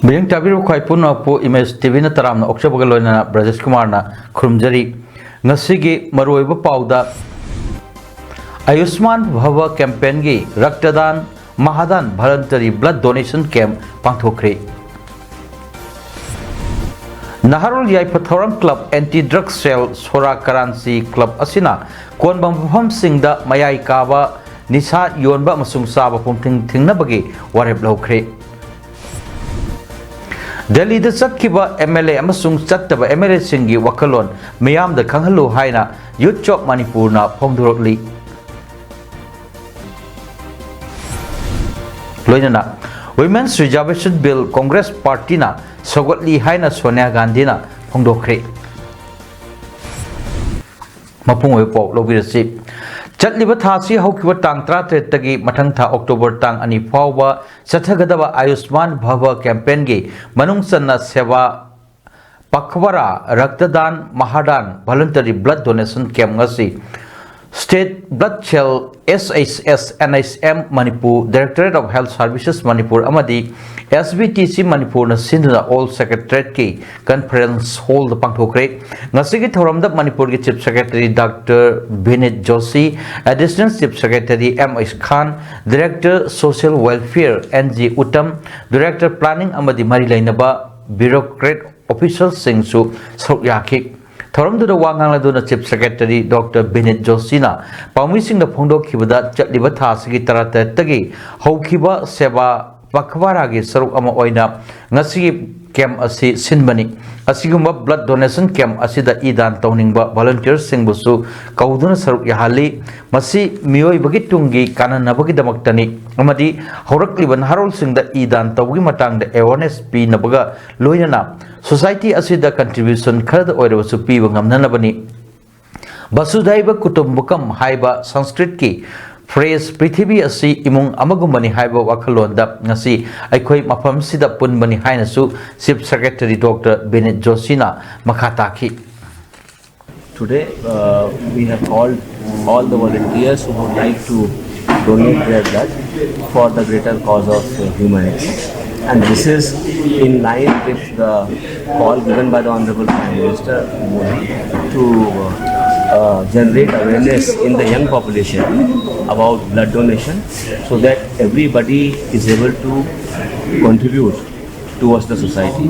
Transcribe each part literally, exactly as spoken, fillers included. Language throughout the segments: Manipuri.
ꯃꯤꯠꯌꯦꯡ ꯇꯥꯕꯤꯔꯤꯕ ꯈ꯭ꯋꯥꯏ ꯄꯨꯝꯅꯃꯛꯄꯨ ꯏꯃꯦꯖ ꯇꯤꯚꯤꯅ ꯇꯔꯥꯝꯅ ꯑꯣꯛꯆꯕꯒ ꯂꯣꯏꯅꯅ ꯕ꯭ꯔꯖꯦꯁ ꯀꯨꯃꯥꯔꯅ ꯈꯨꯔꯨꯝꯖꯔꯤ꯫ ꯉꯁꯤꯒꯤ ꯃꯔꯨꯑꯣꯏꯕ ꯄꯥꯎꯗ, ꯑꯌꯨꯁꯃꯥꯟ ꯚꯥꯚ ꯀꯦꯝꯄꯦꯟꯒꯤ ꯔꯛꯇꯗꯥꯟ ꯃꯍꯥꯗꯥꯟ ꯚꯂꯟꯇꯔꯤ ꯕ꯭ꯂꯗ ꯗꯣꯅꯦꯁꯟ ꯀꯦꯝꯞ ꯄꯥꯡꯊꯣꯛꯈ꯭ꯔꯦ꯫ ꯅꯍꯥꯔꯣꯜ Yaipha Thourang club, anti drug ꯁꯦꯜ, ꯁꯣꯔꯥ ꯀꯔꯥꯟꯁꯤ ꯀ꯭ꯂꯕ ꯑꯁꯤꯅ ꯀꯣꯟꯕ ꯃꯐꯝꯁꯤꯡꯗ ꯃꯌꯥꯏ ꯀꯥꯕ ꯅꯤꯁꯥ ꯌꯣꯟꯕ ꯑꯃꯁꯨꯡ ꯆꯥꯕ ꯄꯨꯡꯊꯤꯡ ꯊꯤꯡꯅꯕꯒꯤ ꯋꯥꯔꯦꯞ ꯂꯧꯈ꯭ꯔꯦ꯫ ꯗꯦꯜꯂꯤꯗ ꯆꯠꯈꯤꯕ ꯑꯦꯝ ꯑꯦꯜ ꯑꯦ ꯑꯃꯁꯨꯡ ꯆꯠꯇꯕ ꯑꯦꯝ ꯑꯦꯜ ꯑꯦꯁꯤꯡꯒꯤ ꯋꯥꯈꯜꯂꯣꯟ ꯃꯤꯌꯥꯝꯗ ꯈꯪꯍꯜꯂꯨ ꯍꯥꯏꯅ ꯌꯨꯊ ꯆꯣꯛ ꯃꯅꯤꯄꯨꯔꯅ ꯐꯣꯡꯗꯣꯔꯛꯂꯤ꯫ ꯂꯣꯏꯅꯅ Women's Reservation Bill ꯀꯣꯡꯒ꯭ꯔꯦꯁ ꯄꯥꯔꯇꯤꯅ ꯁꯧꯒꯠꯂꯤ ꯍꯥꯏꯅ ꯁꯣꯅꯤꯌꯥ ꯒꯥꯟꯙꯤꯅ ꯐꯣꯡꯗꯣꯛꯈ꯭ꯔꯦ꯫ ꯃꯄꯨꯡ ꯑꯣꯏꯕ ꯄꯥꯎ ꯂꯧꯕꯤꯔꯁꯤ꯫ ꯆꯠꯂꯤꯕ ꯊꯥ ꯑꯁꯤ ꯍꯧꯈꯤꯕ ꯇꯥꯡ ꯇꯔꯥꯇꯔꯦꯠꯇꯒꯤ ꯃꯊꯪ ꯊꯥ ꯑꯣꯛꯇꯣꯕꯔ ꯇꯥꯡ ꯑꯅꯤ ꯐꯥꯎꯕ ꯆꯠꯊꯒꯗꯕ ꯑꯌꯨꯁꯃꯥꯟ ꯚꯥꯚ ꯀꯦꯝꯄꯦꯟꯒꯤ ꯃꯅꯨꯡ ꯆꯟꯅ ꯁꯦꯕꯥ ꯄꯈꯋꯥꯔꯥ ꯔꯛꯇꯗꯥꯟ ꯃꯍꯥꯗꯥꯟ ꯚꯣꯂꯨꯟꯇꯔꯤ ꯕ꯭ꯂꯗ ꯗꯣꯅꯦꯁꯟ ꯀꯦꯝꯞ ꯉꯁꯤ state blood cell, S H S, N H M Manipur, Directorate of Health Services Manipur ꯑꯃꯗꯤ ꯑꯦꯁ ꯕꯤ ꯇꯤ ꯁꯤ ꯃꯅꯤꯄꯨꯔꯅ ꯁꯤꯟꯗꯨꯅ ꯑꯣꯜ ꯁꯦꯀ꯭ꯔꯦꯇꯔꯤꯌꯦꯠꯀꯤ ꯀꯟꯐꯔꯦꯟꯁ ꯍꯣꯜꯗ ꯄꯥꯡꯊꯣꯛꯈ꯭ꯔꯦ꯫ ꯉꯁꯤꯒꯤ ꯊꯧꯔꯝꯗ ꯃꯅꯤꯄꯨꯔꯒꯤ chief secretary doctor Vineet Joshi, additional chief secretary M H Khan, director social welfare N G Uttam, director planning ꯑꯃꯗꯤ ꯃꯔꯤ ꯂꯩꯅꯕ ꯕ꯭ꯌꯨꯔꯣꯀ꯭ꯔꯦꯠ ꯑꯣꯐꯤꯁꯔꯁꯤꯡꯁꯨ ꯁꯔꯨꯛ ꯌꯥꯈꯤ꯫ ꯊꯧꯔꯝꯗꯨꯗ ꯋꯥ ꯉꯥꯡꯂꯗꯨꯅ ꯆꯤꯐ ꯁꯦꯀ꯭ꯔꯦꯇꯔꯤ ꯗꯣꯛꯇꯔ ꯕꯤꯅꯤꯠ ꯖꯣꯁꯤꯅ ꯄꯥꯎꯃꯤꯁꯤꯡꯗ ꯐꯣꯡꯗꯣꯛꯈꯤꯕꯗ, ꯆꯠꯂꯤꯕ ꯊꯥ ꯑꯁꯤꯒꯤ ꯇꯔꯥꯇꯔꯦꯠꯇꯒꯤ ꯍꯧꯈꯤꯕ ꯁꯦꯕꯥ ꯄꯈꯕꯥꯔꯥꯒꯤ ꯁꯔꯨꯛ ꯑꯃ ꯑꯣꯏꯅ ꯉꯁꯤꯒꯤ ꯀꯦꯝꯞ ꯑꯁꯤ ꯁꯤꯟꯕꯅꯤ꯫ ꯑꯁꯤꯒꯨꯝꯕ ꯕ꯭ꯂꯗ ꯗꯣꯅꯦꯁꯟ ꯀꯦꯝꯞ ꯑꯁꯤꯗ ꯏ ꯗꯥꯟ ꯇꯧꯅꯤꯡꯕ ꯚꯣꯂꯨꯟꯇꯤꯌꯔꯁꯤꯡꯕꯨꯁꯨ ꯀꯧꯗꯨꯅ ꯁꯔꯨꯛ ꯌꯥꯍꯜꯂꯤ꯫ ꯃꯁꯤ ꯃꯤꯑꯣꯏꯕꯒꯤ ꯇꯨꯡꯒꯤ ꯀꯥꯟꯅꯅꯕꯒꯤꯗꯃꯛꯇꯅꯤ ꯑꯃꯗꯤ ꯍꯧꯔꯛꯂꯤꯕ ꯅꯍꯥꯔꯣꯜꯁꯤꯡꯗ ꯏ ꯗꯥꯟ ꯇꯧꯕꯒꯤ ꯃꯇꯥꯡꯗ ꯑꯦꯋꯥꯔꯅꯦꯁ ꯄꯤꯅꯕꯒ ꯂꯣꯏꯅꯅ ꯁꯣꯁꯥꯏꯇꯤ ꯑꯁꯤꯗ ꯀꯟꯇ꯭ꯔꯤꯕ꯭ꯌꯨꯁꯟ ꯈꯔꯗ ꯑꯣꯏꯔꯕꯁꯨ ꯄꯤꯕ ꯉꯝꯅꯅꯕꯅꯤ꯫ ꯚꯁꯨꯙꯩꯕ ꯀꯨꯇꯨꯝꯕꯀꯝ ꯍꯥꯏꯕ ꯁꯪꯁꯀ꯭ꯔꯤꯠꯀꯤ ꯐ꯭ꯔꯦꯖ "ꯄ꯭ꯔꯤꯊꯤꯕꯤ ꯑꯁꯤ ꯏꯃꯨꯡ ꯑꯃꯒꯨꯝꯕꯅꯤ" ꯍꯥꯏꯕ ꯋꯥꯈꯜꯂꯣꯟꯗ ꯉꯁꯤ ꯑꯩꯈꯣꯏ ꯃꯐꯝꯁꯤꯗ ꯄꯨꯟꯕꯅꯤ ꯍꯥꯏꯅꯁꯨ ꯆꯤꯐ ꯁꯦꯀ꯭ꯔꯦꯇꯔꯤ ꯗꯣꯛꯇꯔ ꯕꯤꯅꯤꯠ ꯖꯣꯁꯤꯅ ꯃꯈꯥ ꯇꯥꯈꯤ꯫ Today, uh, we have called all the volunteers who would like to donate their blood for the greater cause of uh, humanity. And this is in line with the call given by the Honorable Prime Minister Modi to uh, uh, generate awareness in the young population about blood donation, so that everybody is able to contribute towards the society,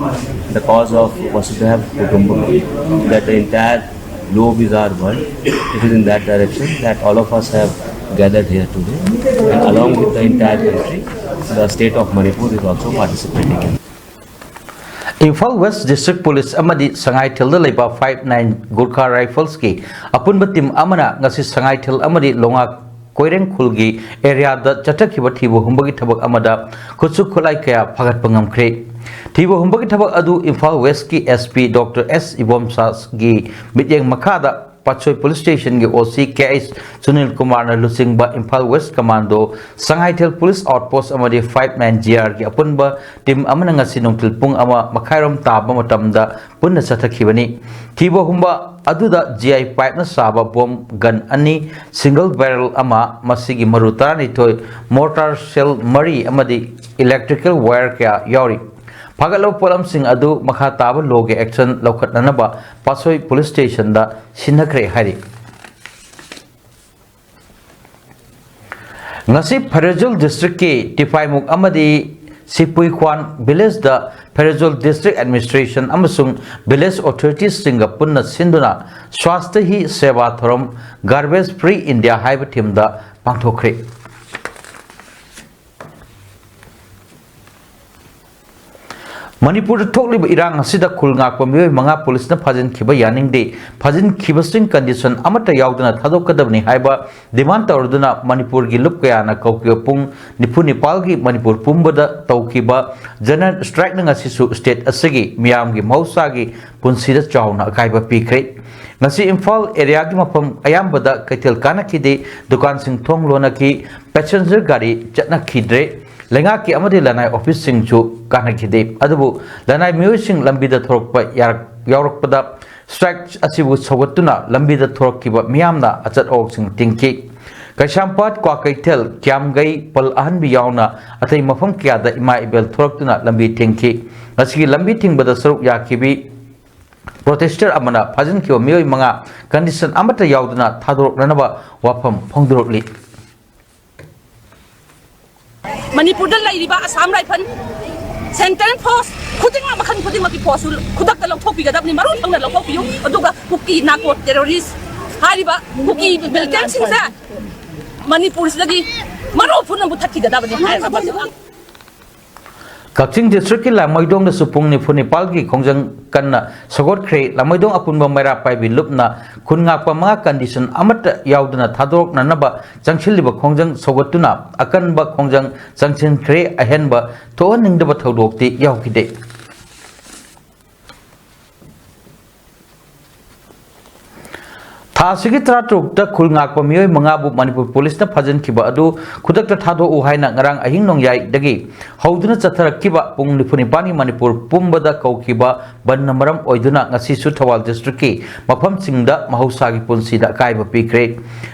the cause of Vasudhaiva Kutumbakam, that the entire globe is our world. It is in that direction that all of us have gathered here today, and along with the entire country, the state of Manipur is also participating in. Imphal west district police ꯑꯃꯗꯤ ꯁꯉꯥꯏꯊꯦꯜꯗ ꯂꯩꯕ ꯐꯥꯏꯚ ꯅꯥꯏꯟ ꯒꯨꯔꯈꯥ ꯔꯥꯏꯐꯜꯁꯀꯤ ꯑꯄꯨꯟꯕ ꯇꯤꯝ ꯑꯃꯅ ꯉꯁꯤ ꯁꯉꯥꯏꯊꯦꯜ ꯑꯃꯗꯤ ꯂꯣꯉꯥ ꯀꯣꯏꯔꯦꯡ ꯈꯨꯜꯒꯤ ꯑꯦꯔꯤꯌꯥꯗ ꯆꯠꯊꯈꯤꯕ ꯊꯤꯕ ꯍꯨꯝꯕꯒꯤ ꯊꯕꯛ ꯑꯃꯗ ꯈꯨꯠꯁꯨ ꯈꯨꯠꯂꯥꯏ ꯀꯌꯥ ꯐꯥꯒꯠꯄ ꯉꯝꯈ꯭ꯔꯦ꯫ ꯊꯤꯕ ꯍꯨꯝꯕꯒꯤ ꯊꯕꯛ ꯑꯗꯨ ꯏꯝꯐꯥꯜ ꯋꯦꯁꯀꯤ ꯑꯦꯁ ꯄꯤ ꯗꯣꯛꯇꯔ ꯑꯦꯁ ꯏꯕꯣꯝꯁꯥꯒꯤ ꯃꯤꯠꯌꯦꯡ ꯃꯈꯥꯗ ꯄꯥꯠꯁꯣꯏ ꯄꯨꯂꯤꯁ ꯁ꯭ꯇꯦꯁꯟꯒꯤ ꯑꯣ ꯁꯤ ꯀꯦ ꯑꯩꯆ ꯁꯨꯅꯤꯜ ꯀꯨꯃꯥꯔꯅ ꯂꯨꯆꯤꯡꯕ Imphal west commando, Sangaithel police outpost ꯑꯃꯗꯤ ꯐꯥꯏꯚ ꯅꯥꯏꯟ ꯖꯤ ꯑꯥꯔꯒꯤ ꯑꯄꯨꯟꯕ ꯇꯤꯝ ꯑꯃꯅ ꯉꯁꯤ ꯅꯨꯡꯊꯤꯜ ꯄꯨꯡ ꯑꯃ ꯃꯈꯥꯏꯔꯣꯝ ꯇꯥꯕ ꯃꯇꯝꯗ ꯄꯨꯟꯅ ꯆꯠꯊꯈꯤꯕꯅꯤ꯫ ꯊꯤꯕ ꯍꯨꯝꯕ ꯑꯗꯨꯗ ꯖꯤ ꯑꯥꯏ ꯄꯥꯏꯞꯅ ꯁꯥꯕ ꯕꯣꯝ ꯒꯟ ꯑꯅꯤ, ꯁꯤꯡꯒꯜ ꯕꯦꯔꯦꯜ ꯑꯃ, ꯃꯁꯤꯒꯤ ꯃꯔꯨ ꯇꯔꯥꯅꯤꯊꯣꯏ, ꯃꯣꯔꯇꯥꯔ ꯁꯦꯜ ꯃꯔꯤ ꯑꯃꯗꯤ ꯏꯂꯦꯛꯇ꯭ꯔꯤꯀꯦꯜ ꯋꯥꯌꯔ ꯀꯌꯥ ꯌꯥꯎꯔꯤ꯫ ꯐꯥꯒꯠꯂꯕ ꯄꯣꯠꯂꯝꯁꯤꯡ ꯑꯗꯨ ꯃꯈꯥ ꯇꯥꯕ ꯂꯣꯒꯤ ꯑꯦꯛꯁꯟ ꯂꯧꯈꯠꯅꯅꯕ ꯄꯥꯠꯁꯣꯏ ꯄꯨꯂꯤꯁ ꯁ꯭ꯇꯦꯁꯟꯗ ꯁꯤꯟꯅꯈ꯭ꯔꯦ ꯍꯥꯏꯔꯤ꯫ ꯉꯁꯤ ꯐꯦꯔꯖꯨꯜ ꯗꯤꯁꯇ꯭ꯔꯤꯛꯀꯤ ꯇꯤꯄꯥꯏꯃꯨꯛ ꯑꯃꯗꯤ ꯁꯤꯄꯨꯏꯈ꯭ꯋꯥꯟ ꯚꯤꯂꯦꯖꯗ ꯐꯦꯔꯖꯨꯜ ꯗꯤꯁꯇ꯭ꯔꯤꯛ ꯑꯦꯗꯃꯤꯅꯤꯁꯇ꯭ꯔꯦꯁꯟ ꯑꯃꯁꯨꯡ ꯚꯤꯂꯦꯖ ꯑꯣꯊꯣꯔꯤꯇꯤꯁꯁꯤꯡꯒ ꯄꯨꯟꯅ ꯁꯤꯟꯗꯨꯅ ꯁ꯭ꯋꯥꯁꯇ ꯍꯤ ꯁꯦꯕꯥ ꯊꯧꯔꯝ ꯒꯥꯔꯕꯦꯖ ꯐ꯭ꯔꯤ ꯏꯟꯗꯤꯌꯥ ꯍꯥꯏꯕ ꯊꯤꯝꯗ ꯄꯥꯡꯊꯣꯛꯈ꯭ꯔꯦ꯫ ꯃꯅꯤꯄꯨꯔꯗ ꯊꯣꯛꯂꯤꯕ ꯏꯔꯥꯡ ꯑꯁꯤꯗ ꯈꯨꯜ ꯉꯥꯛꯄ ꯃꯤꯑꯣꯏ ꯃꯉꯥ ꯄꯨꯂꯤꯁꯅ ꯐꯥꯖꯤꯟꯈꯤꯕ ꯌꯥꯅꯤꯡꯗꯦ꯫ ꯐꯥꯖꯤꯟꯈꯤꯕꯁꯤꯡ condition ꯑꯃꯠꯇ ꯌꯥꯎꯗꯅ ꯊꯥꯗꯣꯛꯀꯗꯕꯅꯤ ꯍꯥꯏꯕ demand ꯇꯧꯔꯗꯨꯅ ꯃꯅꯤꯄꯨꯔꯒꯤ ꯂꯨꯞ ꯀꯌꯥꯅ ꯀꯧꯈꯤꯕ ꯄꯨꯡ ꯅꯤꯐꯨ ꯅꯤꯄꯥꯜꯒꯤ ꯃꯅꯤꯄꯨꯔ ꯄꯨꯝꯕꯗ ꯇꯧꯈꯤꯕ general strikeꯅ ꯉꯁꯤꯁꯨ state ꯑꯁꯤꯒꯤ ꯃꯤꯌꯥꯝꯒꯤ ꯃꯍꯧꯁꯥꯒꯤ ꯄꯨꯟꯁꯤꯗ ꯆꯥꯎꯅ ꯑꯀꯥꯏꯕ ꯄꯤꯈ꯭ꯔꯦ꯫ ꯉꯁꯤ ꯏꯝꯐꯥꯜ areaꯒꯤ ꯃꯐꯝ ꯑꯌꯥꯝꯕꯗ ꯀꯩꯊꯦꯜ ꯀꯥꯟꯅꯈꯤꯗꯦ, ꯗꯨꯀꯥꯟꯁꯤꯡ ꯊꯣꯡ ꯂꯣꯟꯅꯈꯤ, passenger ꯒꯥꯔꯤ ꯆꯠꯅꯈꯤꯗ꯭ꯔꯦ꯫ ꯂꯩꯉꯥꯛꯀꯤ ꯑꯃꯗꯤ ꯂꯅꯥꯏ officeꯁꯤꯡꯁꯨ ꯀꯥꯟꯅꯈꯤꯗꯦ꯫ ꯑꯗꯨꯕꯨ ꯂꯅꯥꯏ ꯃꯤꯑꯣꯏꯁꯤꯡ ꯂꯝꯕꯤꯗ ꯊꯣꯔꯛꯄ ꯌꯥꯔꯛ-, ꯌꯥꯎꯔꯛꯄꯗ strike ꯑꯁꯤꯕꯨ ꯁꯧꯒꯠꯇꯨꯅ ꯂꯝꯕꯤꯗ ꯊꯣꯔꯛꯈꯤꯕ ꯃꯤꯌꯥꯝꯅ ꯑꯆꯠ ꯑꯋꯣꯛꯁꯤꯡ ꯊꯤꯡꯈꯤ꯫ ꯀꯩꯁꯥꯝꯄꯥꯠ, ꯀ꯭ꯋꯥꯀꯩꯊꯦꯜ, ꯀ꯭ꯌꯥꯝꯒꯩ, ꯄꯜ ꯑꯍꯟꯕꯤ ꯌꯥꯎꯅ ꯑꯇꯩ ꯃꯐꯝ ꯀꯌꯥꯗ ꯏꯃꯥ ꯏꯕꯦꯜ ꯊꯣꯔꯛꯇꯨꯅ ꯂꯝꯕꯤ ꯊꯤꯡꯈꯤ꯫ ꯉꯁꯤꯒꯤ ꯂꯝꯕꯤ ꯊꯤꯡꯕꯗ ꯁꯔꯨꯛ ꯌꯥꯈꯤꯕꯤ protester ꯑꯃꯅ ꯐꯥꯖꯤꯟꯈꯤꯕ ꯃꯤꯑꯣꯏ ꯃꯉꯥ condition ꯑꯃꯠꯇ ꯌꯥꯎꯗꯅ ꯊꯥꯗꯣꯔꯛꯅꯅꯕ ꯋꯥꯐꯝ ꯐꯣꯡꯗꯣꯔꯛꯂꯤ꯫ ꯃꯅꯤꯄꯨꯔꯗ ꯂꯩꯔꯤꯕ ꯑꯁꯥꯝ ꯔꯥꯏꯐꯜ, central force ꯈꯨꯗꯤꯡꯃꯛ, ꯃꯈꯜ ꯈꯨꯗꯤꯡꯃꯛꯀꯤ force ꯈꯨꯗꯛꯇ ꯂꯧꯊꯣꯛꯄꯤꯒꯗꯕꯅꯤ, ꯃꯔꯨ ꯊꯧꯅ ꯂꯧꯊꯣꯛꯄꯤꯌꯨ꯫ ꯑꯗꯨꯒ ꯀꯨꯀꯤ narco terrorist ꯍꯥꯏꯔꯤꯕ ꯀꯨꯀꯤ militantꯁꯤꯡꯁꯦ ꯃꯅꯤꯄꯨꯔꯁꯤꯗꯒꯤ ꯃꯔꯨ ꯄꯨꯝꯅ ꯃꯨꯊꯠꯈꯤꯒꯗꯕꯅꯤ ꯍꯥꯏꯔꯒ ꯀꯛꯆꯤꯡ districtꯀꯤ ꯂꯥꯃꯩꯗꯣꯡꯗꯁꯨ ꯄꯨꯡ ꯅꯤꯐꯨ ꯅꯤꯄꯥꯜꯒꯤ ꯈꯣꯡꯖꯪ ꯀꯟꯅ ꯁꯧꯒꯠꯈ꯭ꯔꯦ꯫ ꯂꯥꯃꯩꯗꯣꯡ ꯑꯄꯨꯟꯕ ꯃꯩꯔꯥ ꯄꯥꯏꯕꯤ ꯂꯨꯞꯅ ꯈꯨꯟ ꯉꯥꯛꯄ ꯃꯉꯥ condition ꯑꯃꯠꯇ ꯌꯥꯎꯗꯅ ꯊꯥꯗꯣꯔꯛꯅꯅꯕ ꯆꯪꯁꯤꯜꯂꯤꯕ ꯈꯣꯡꯖꯪ ꯁꯧꯒꯠꯇꯨꯅ ꯑꯀꯟꯕ ꯈꯣꯡꯖꯪ ꯆꯪꯁꯤꯟꯈ꯭ꯔꯦ꯫ ꯑꯍꯦꯟꯕ ꯊꯣꯛꯍꯟꯅꯤꯡꯗꯕ ꯊꯧꯗꯣꯛꯇꯤ ꯌꯥꯎꯈꯤꯗꯦ꯫ ꯊꯥ ꯑꯁꯤꯒꯤ ꯇꯔꯥꯇꯔꯨꯛꯇ ꯈꯨꯜ ꯉꯥꯛꯄ ꯃꯤꯑꯣꯏ ꯃꯉꯥꯕꯨ ꯃꯅꯤꯄꯨꯔ ꯄꯨꯂꯤꯁꯅ ꯐꯥꯖꯤꯟꯈꯤꯕ ꯑꯗꯨ ꯈꯨꯗꯛꯇ ꯊꯥꯗꯣꯛꯎ ꯍꯥꯏꯅ ꯉꯔꯥꯡ ꯑꯍꯤꯡ ꯅꯣꯡꯌꯥꯏꯗꯒꯤ ꯍꯧꯗꯨꯅ ꯆꯠꯊꯔꯛꯈꯤꯕ ꯄꯨꯡ ꯅꯤꯐꯨ ꯅꯤꯄꯥꯜꯅꯤ ꯃꯅꯤꯄꯨꯔ ꯄꯨꯝꯕꯗ ꯀꯧꯈꯤꯕ ꯕꯟꯅ ꯃꯔꯝ ꯑꯣꯏꯗꯨꯅ ꯉꯁꯤꯁꯨ ꯊꯧꯕꯥꯜ districtꯀꯤ ꯃꯐꯝꯁꯤꯡꯗ ꯃꯍꯧꯁꯥꯒꯤ ꯄꯨꯟꯁꯤꯗ ꯑꯀꯥꯏꯕ ꯄꯤꯈ꯭ꯔꯦ꯫